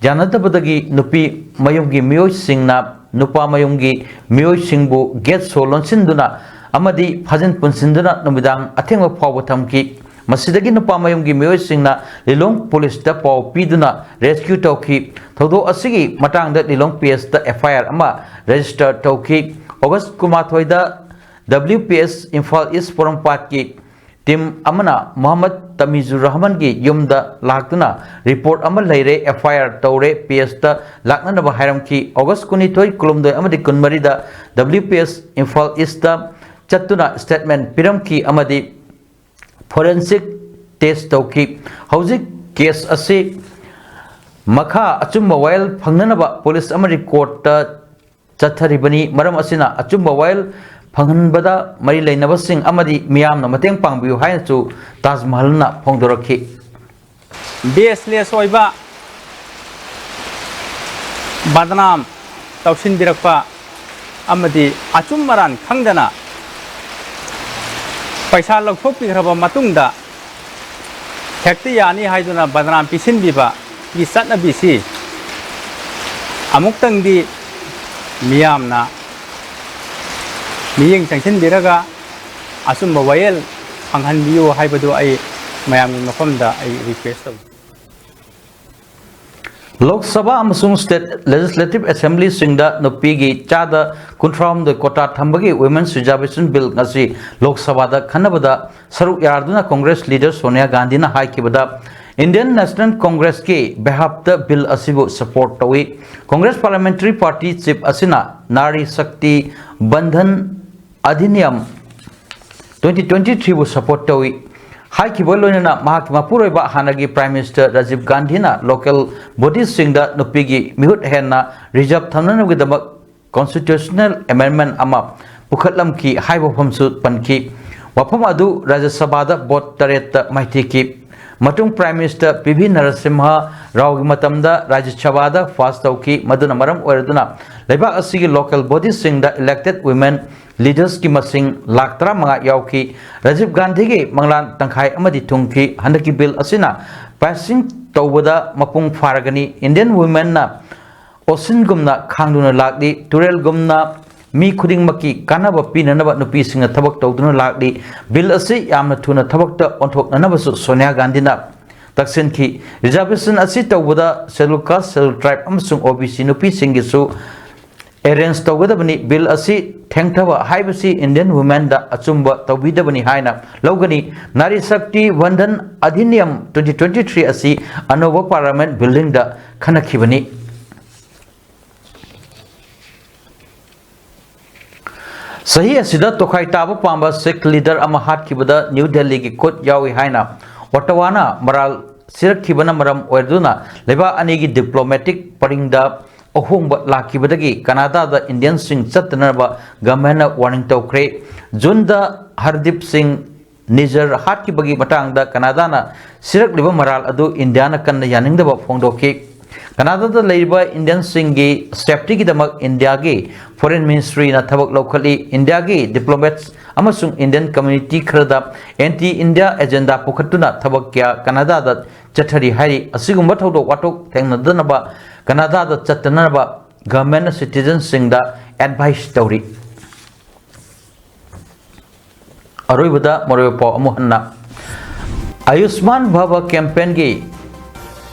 ꯌꯥꯅꯗꯕꯗꯒꯤ ꯅꯨꯄꯤ ꯃꯌꯨꯝꯒꯤ ꯃꯤꯑꯣꯏꯁꯤꯡꯅ ꯅꯨꯄꯥ ꯃꯌꯨꯝꯒꯤ ꯃꯤꯑꯣꯏꯁꯤꯡꯕꯨ gate ꯁꯣ ꯂꯣꯟꯁꯤꯟꯗꯨꯅ ꯑꯃꯗꯤ ꯐꯥꯖꯤꯟ ꯄꯨꯟꯁꯤꯟꯗꯨꯅ ꯅꯨꯃꯤꯗꯥꯡ ꯑꯊꯦꯡꯕ ꯐꯥꯎꯕ ꯊꯝꯈꯤ꯫ ꯃꯁꯤꯗꯒꯤ ꯅꯨꯄꯥ ꯃꯌꯨꯝꯒꯤ ꯃꯤꯑꯣꯏꯁꯤꯡꯅ ꯂꯤꯂꯣꯡ ꯄꯨꯂꯤꯁꯇ ꯄꯥꯎ ꯄꯤꯗꯨꯅ rescue ꯇꯧꯈꯤ꯫ ꯊꯧꯗꯣꯛ ꯑꯁꯤꯒꯤ ꯃꯇꯥꯡꯗ ꯂꯤꯂꯣꯡ P S ꯇ F I R ꯑꯃ register ꯇꯧꯈꯤ꯫ ꯑꯣꯒꯁ ꯀꯨꯟꯃꯥꯊꯣꯏꯗ W P S Imphal east ꯄꯣꯔꯣꯝꯄꯥꯠꯀꯤ team ꯑꯃꯅ ꯃꯣꯍꯝꯃꯗ ꯇꯃꯤꯖꯨꯔ ꯔꯍꯃꯟꯒꯤ ꯌꯨꯝꯗ ꯂꯥꯛꯇꯨꯅ report ꯑꯃ ꯂꯩꯔꯦ, F I R ꯇꯧꯔꯦ, P S ꯇ ꯂꯥꯛꯅꯅꯕ ꯍꯥꯏꯔꯝꯈꯤ꯫ ꯑꯣꯒꯁ ꯀꯨꯟꯅꯤꯊꯣꯏ, ꯀꯨꯟꯍꯨꯝꯗꯣꯏ ꯑꯃꯗꯤ ꯀꯨꯟꯃꯔꯤꯗ W P S Imphal east ꯆꯠꯇꯨꯅ statement ꯄꯤꯔꯝꯈꯤ ꯑꯃꯗꯤ forensic test ꯇꯧꯈꯤ꯫ ꯍꯧꯖꯤꯛ case ꯑꯁꯤ ꯃꯈꯥ ꯑꯆꯨꯝꯕ ꯋꯥꯌꯦꯜ ꯐꯪꯅꯅꯕ ꯄꯨꯂꯤꯁ ꯑꯃꯗꯤ courtꯇ ꯆꯠꯊꯔꯤꯕꯅꯤ꯫ ꯃꯔꯝ ꯑꯁꯤꯅ ꯑꯆꯨꯝꯕ ꯋꯥꯌꯦꯜ ꯐꯪꯍꯟꯕꯗ ꯃꯔꯤ ꯂꯩꯅꯕꯁꯤꯡ ꯑꯃꯗꯤ ꯃꯤꯌꯥꯝꯅ ꯃꯇꯦꯡ ꯄꯥꯡꯕꯤꯌꯨ ꯍꯥꯏꯅꯁꯨ ꯇꯥꯖ ꯃꯍꯜꯅ ꯐꯣꯡꯗꯣꯔꯛꯈꯤ꯫ ꯕꯦꯁꯂꯦꯁ ꯑꯣꯏꯕ, ꯕꯗꯅꯥꯝ ꯇꯧꯁꯤꯟꯕꯤꯔꯛꯄ ꯑꯃꯗꯤ ꯑꯆꯨꯝ ꯑꯔꯥꯟ ꯈꯪꯗꯅ ꯄꯩꯁꯥ ꯂꯧꯊꯣꯛꯄꯤꯈ꯭ꯔꯕ ꯃꯇꯨꯡꯗ ꯍꯦꯛꯇ ꯌꯥꯅꯤ ꯍꯥꯏꯗꯨꯅ ꯕꯗꯅꯥꯝ ꯄꯤꯁꯤꯟꯕꯤꯕꯒꯤ ꯆꯠꯅꯕꯤꯁꯤ ꯑꯃꯨꯛꯇꯪꯗꯤ ꯃꯤꯌꯥꯝꯅ ꯃꯤꯠꯌꯦꯡ ꯆꯪꯁꯤꯟꯕꯤꯔꯒ ꯑꯆꯨꯝꯕ ꯋꯥꯌꯦꯜ ꯐꯪꯍꯟꯕꯤꯌꯨ ꯍꯥꯏꯕꯗꯨ ꯑꯩ ꯃꯌꯥꯝꯒꯤ ꯃꯐꯝꯗ ꯑꯩ ꯔꯤꯀ꯭ꯋꯦꯁ ꯇꯧꯖꯩ꯫ ꯂꯣꯛ ꯁꯚꯥ ꯑꯃꯁꯨꯡ ꯁ꯭ꯇꯦꯠ ꯂꯦꯖꯤꯁꯂꯦꯇꯤꯚ ꯑꯦꯁꯦꯝꯕ꯭ꯂꯤꯁꯤꯡꯗ ꯅꯨꯄꯤꯒꯤ ꯆꯥꯗ ꯀꯨꯟꯊ꯭ꯔꯥꯍꯨꯝꯗꯣꯏ ꯀꯣꯇꯥ ꯊꯝꯕꯒꯤ Women's Reservation Bill ꯉꯁꯤ ꯂꯣꯛ ꯁꯚꯥꯗ ꯈꯟꯅꯕꯗ ꯁꯔꯨꯛ ꯌꯥꯗꯨꯅ ꯀꯣꯡꯒ꯭ꯔꯦꯁ ꯂꯤꯗꯔ ꯁꯣꯅꯤꯌꯥ ꯒꯥꯟꯙꯤꯅ ꯍꯥꯏꯈꯤꯕꯗ, Indian National Congressꯀꯤ behalfꯇ bill ꯑꯁꯤꯕꯨ support ꯇꯧꯏ꯫ ꯀꯣꯡꯒ꯭ꯔꯦꯁ parliamentary party chief ꯑꯁꯤꯅ ꯅꯥꯔꯤ ꯁꯛꯇꯤ ꯕꯟꯙꯟ ꯑꯙꯤꯅꯤꯌꯝ twenty twenty-threeꯕꯨ support ꯇꯧꯏ ꯍꯥꯏꯈꯤꯕꯒ ꯂꯣꯏꯅꯅ ꯃꯍꯥꯛꯀꯤ ꯃꯄꯨꯔꯣꯏꯕ ꯍꯥꯟꯅꯒꯤ Prime Minister ꯔꯥꯖꯤꯕ ꯒꯥꯟꯙꯤꯅ local bodyꯁꯤꯡꯗ ꯅꯨꯄꯤꯒꯤ ꯃꯤꯍꯨꯠ ꯍꯦꯟꯅ reserve ꯊꯝꯅꯅꯕꯒꯤꯗꯃꯛ constitutional amendment ꯑꯃ ꯄꯨꯈꯠꯂꯝꯈꯤ ꯍꯥꯏꯕ ꯋꯥꯐꯝꯁꯨ ꯄꯟꯈꯤ꯫ ꯋꯥꯐꯝ ꯑꯗꯨ ꯔꯥꯖ꯭ꯌ ꯁꯚꯥꯗ vote ꯇꯔꯦꯠꯇ ꯃꯥꯏꯊꯤꯈꯤ꯫ ꯃꯇꯨꯡ Prime Minister P V Narasimha ꯔꯥꯎꯒꯤ ꯃꯇꯝꯗ ꯔꯥꯖ꯭ꯌ ꯁꯚꯥꯗ pass ꯇꯧꯈꯤ꯫ ꯃꯗꯨꯅ ꯃꯔꯝ ꯑꯣꯏꯔꯗꯨꯅ ꯂꯩꯕꯥꯛ ꯑꯁꯤꯒꯤ local bodyꯁꯤꯡꯗ elected women leadersꯀꯤ ꯃꯁꯤꯡ ꯂꯥꯈ ꯇꯔꯥꯃꯉꯥ ꯌꯥꯎꯈꯤ꯫ ꯔꯥꯖꯤꯕ ꯒꯥꯟꯙꯤꯒꯤ ꯃꯪꯂꯥꯟ ꯇꯪꯈꯥꯏ ꯑꯃꯗꯤ ꯊꯨꯡꯈꯤ꯫ ꯍꯟꯗꯛꯀꯤ bill ꯑꯁꯤꯅ passing ꯇꯧꯕꯗ ꯃꯄꯨꯡ ꯐꯥꯔꯒꯅꯤ꯫ Indian womenꯅ oceanꯒꯨꯝꯅ ꯈꯥꯡꯗꯨꯅ ꯂꯥꯛꯂꯤ, ꯇꯨꯔꯦꯜꯒꯨꯝꯅ ꯃꯤ ꯈꯨꯗꯤꯡꯃꯛꯀꯤ ꯀꯥꯟꯅꯕ ꯄꯤꯅꯅꯕ ꯅꯨꯄꯤꯁꯤꯡꯅ ꯊꯕꯛ ꯇꯧꯗꯨꯅ ꯂꯥꯛꯂꯤ꯫ Bill ꯑꯁꯤ ꯌꯥꯝꯅ ꯊꯨꯅ ꯊꯕꯛꯇ ꯑꯣꯟꯊꯣꯛꯅꯅꯕꯁꯨ ꯁꯣꯅꯤꯌꯥ ꯒꯥꯟꯙꯤꯅ ꯇꯛꯁꯤꯟꯈꯤ꯫ Reservation ꯑꯁꯤ ꯇꯧꯕꯗ Scheduled Caste, Scheduled Tribe ꯑꯃꯁꯨꯡ ꯑꯣ ꯕꯤ ꯁꯤ ꯅꯨꯄꯤꯁꯤꯡꯒꯤꯁꯨ arrange ꯇꯧꯒꯗꯕꯅꯤ꯫ Bill ꯑꯁꯤ ꯊꯦꯡꯊꯕ ꯍꯥꯏꯕꯁꯤ Indian womenꯗ ꯑꯆꯨꯝꯕ ꯇꯧꯕꯤꯗꯕꯅꯤ ꯍꯥꯏꯅ ꯂꯧꯒꯅꯤ꯫ ꯅꯥꯔꯤ ꯁꯛꯇꯤ ꯕꯟꯙꯟ ꯑꯙꯤꯅꯤꯌꯝ twenty twenty-three ꯑꯁꯤ ꯑꯅꯧꯕ parliament buildingꯗ ꯈꯟꯅꯈꯤꯕꯅꯤ꯫ ꯆꯍꯤ ꯑꯁꯤꯗ ꯇꯣꯈꯥꯏ ꯇꯥꯕ ꯄꯥꯝꯕ Sikh leader ꯑꯃ ꯍꯥꯠꯈꯤꯕꯗ ꯅ꯭ꯌꯨ ꯗꯦꯜꯂꯤꯒꯤ ꯈꯨꯠ ꯌꯥꯎꯏ ꯍꯥꯏꯅ ꯑꯣꯇꯋꯥꯅ ꯃꯔꯥꯜ ꯁꯤꯔꯛꯈꯤꯕꯅ ꯃꯔꯝ ꯑꯣꯏꯗꯨꯅ ꯂꯩꯕꯥꯛ ꯑꯅꯤꯒꯤ diplomatic ꯄꯔꯤꯡꯗ ꯑꯍꯣꯡꯕ ꯂꯥꯛꯈꯤꯕꯗꯒꯤ ꯀꯅꯥꯗꯥꯗ Indianꯁꯤꯡ ꯆꯠꯇꯅꯕ governmentꯅ warning ꯇꯧꯈ꯭ꯔꯦ꯫ ꯖꯨꯟꯗ ꯍꯔꯗꯤꯞ ꯁꯤꯡ ꯅꯤꯖꯔ ꯍꯥꯠꯈꯤꯕꯒꯤ ꯃꯇꯥꯡꯗ ꯀꯅꯥꯗꯥꯅ ꯁꯤꯔꯛꯂꯤꯕ ꯃꯔꯥꯜ ꯑꯗꯨ ꯏꯟꯗꯤꯌꯥꯅ ꯀꯟꯅ ꯌꯥꯅꯤꯡꯗꯕ ꯐꯣꯡꯗꯣꯛꯈꯤ꯫ ꯀꯅꯥꯗꯥꯗ ꯂꯩꯔꯤꯕ ꯏꯟꯗꯤꯌꯟꯁꯤꯡꯒꯤ ꯁꯦꯐꯇꯤꯒꯤꯗꯃꯛ ꯏꯟꯗꯤꯌꯥꯒꯤ ꯐꯣꯔꯦꯟ ꯃꯤꯅꯤꯁꯇ꯭ꯔꯤꯅ ꯊꯕꯛ ꯂꯧꯈꯠꯂꯤ꯫ ꯏꯟꯗꯤꯌꯥꯒꯤ ꯗꯤꯄ꯭ꯂꯣꯃꯦꯠꯁ ꯑꯃꯁꯨꯡ ꯏꯟꯗꯤꯌꯟ ꯀꯝꯃ꯭ꯌꯨꯅꯤꯇꯤ ꯈꯔꯗ ꯑꯦꯟꯇꯤ ꯏꯟꯗꯤꯌꯥ ꯑꯦꯖꯦꯟꯗꯥ ꯄꯨꯈꯠꯇꯨꯅ ꯊꯕꯛ ꯀꯌꯥ ꯀꯅꯥꯗꯥꯗ ꯆꯠꯊꯔꯤ ꯍꯥꯏꯔꯤ꯫ ꯑꯁꯤꯒꯨꯝꯕ ꯊꯧꯗꯣꯛ ꯋꯥꯊꯣꯛ ꯊꯦꯡꯅꯗꯅꯕ ꯀꯅꯥꯗꯥꯗ ꯆꯠꯇꯅꯕ ꯒꯚꯔꯟꯃꯦꯟꯠꯅ ꯁꯤꯇꯤꯖꯟꯁꯤꯡꯗ ꯑꯦꯗꯚꯥꯏꯁ ꯇꯧꯔꯤ꯫ ꯑꯔꯣꯏꯕꯗ ꯃꯔꯨꯑꯣꯏꯕ ꯄꯥꯎ ꯑꯃꯨꯛ ꯍꯟꯅ, ꯑꯌꯨꯁꯃꯥꯟ ꯚꯥꯕ ꯀꯦꯝꯄꯦꯟꯒꯤ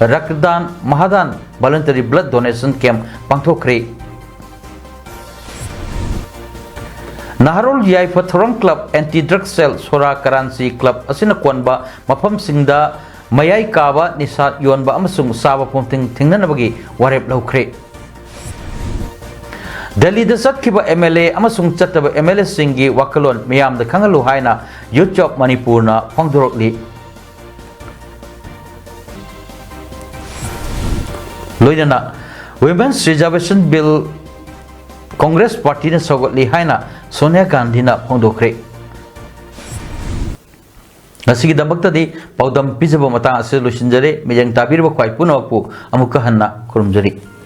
ꯔꯛꯇꯗꯥꯟ ꯃꯍꯥꯗꯥꯟ ꯚꯣꯂꯨꯟꯇꯔꯤ ꯕ꯭ꯂꯗ ꯗꯣꯅꯦꯁꯟ ꯀꯦꯝꯞ ꯄꯥꯡꯊꯣꯛꯈ꯭ꯔꯦ꯫ ꯅꯍꯥꯔꯣꯜ ꯌꯥꯏꯐ ꯊꯧꯔꯝ ꯀ꯭ꯂꯕ, ꯑꯦꯟꯇꯤ ꯗ꯭ꯔꯒ ꯁꯦꯜ, ꯁꯣꯔꯥ ꯀꯔꯥꯟꯆꯤ ꯀ꯭ꯂꯕ ꯑꯁꯤꯅ ꯀꯣꯟꯕ ꯃꯐꯝꯁꯤꯡꯗ ꯃꯌꯥꯏ ꯀꯥꯕ ꯅꯤꯁꯥ ꯌꯣꯟꯕ ꯑꯃꯁꯨꯡ ꯆꯥꯕ ꯐꯝ ꯊꯤꯡ ꯊꯤꯡꯅꯅꯕꯒꯤ ꯋꯥꯔꯦꯞ ꯂꯧꯈ꯭ꯔꯦ꯫ ꯗꯦꯜꯂꯤꯗ ꯆꯠꯈꯤꯕ ꯑꯦꯝ ꯑꯦꯜ ꯑꯦ ꯑꯃꯁꯨꯡ ꯆꯠꯇꯕ ꯑꯦꯝ ꯑꯦꯜ ꯑꯦꯁꯤꯡꯒꯤ ꯋꯥꯈꯜꯂꯣꯟ ꯃꯤꯌꯥꯝꯗ ꯈꯪꯍꯜꯂꯨ ꯍꯥꯏꯅ ꯌꯨꯠ ꯑꯣꯐ ꯃꯅꯤꯄꯨꯔꯅ ꯐꯣꯡꯗꯣꯔꯛꯂꯤ꯫ ꯂꯣꯏꯅꯅ Women's Reservation Bill ꯀꯣꯡꯒ꯭ꯔꯦꯁ ꯄꯥꯔꯇꯤꯅ ꯁꯧꯒꯠꯂꯤ ꯍꯥꯏꯅ ꯁꯣꯅꯤꯌꯥ ꯒꯥꯟꯙꯤꯅ ꯐꯣꯡꯗꯣꯛꯈ꯭ꯔꯦ꯫ ꯉꯁꯤꯒꯤꯗꯃꯛꯇꯗꯤ ꯄꯥꯎꯗꯝ ꯄꯤꯖꯕ ꯃꯇꯥꯡ ꯑꯁꯤꯗ ꯂꯣꯏꯁꯤꯟꯖꯔꯦ꯫ ꯃꯤꯠꯌꯦꯡ ꯇꯥꯕꯤꯔꯤꯕ ꯈ꯭ꯋꯥꯏ ꯄꯨꯝꯅꯃꯛꯄꯨ ꯑꯃꯨꯛꯀ ꯍꯟꯅ ꯈꯨꯔꯨꯝꯖꯔꯤ꯫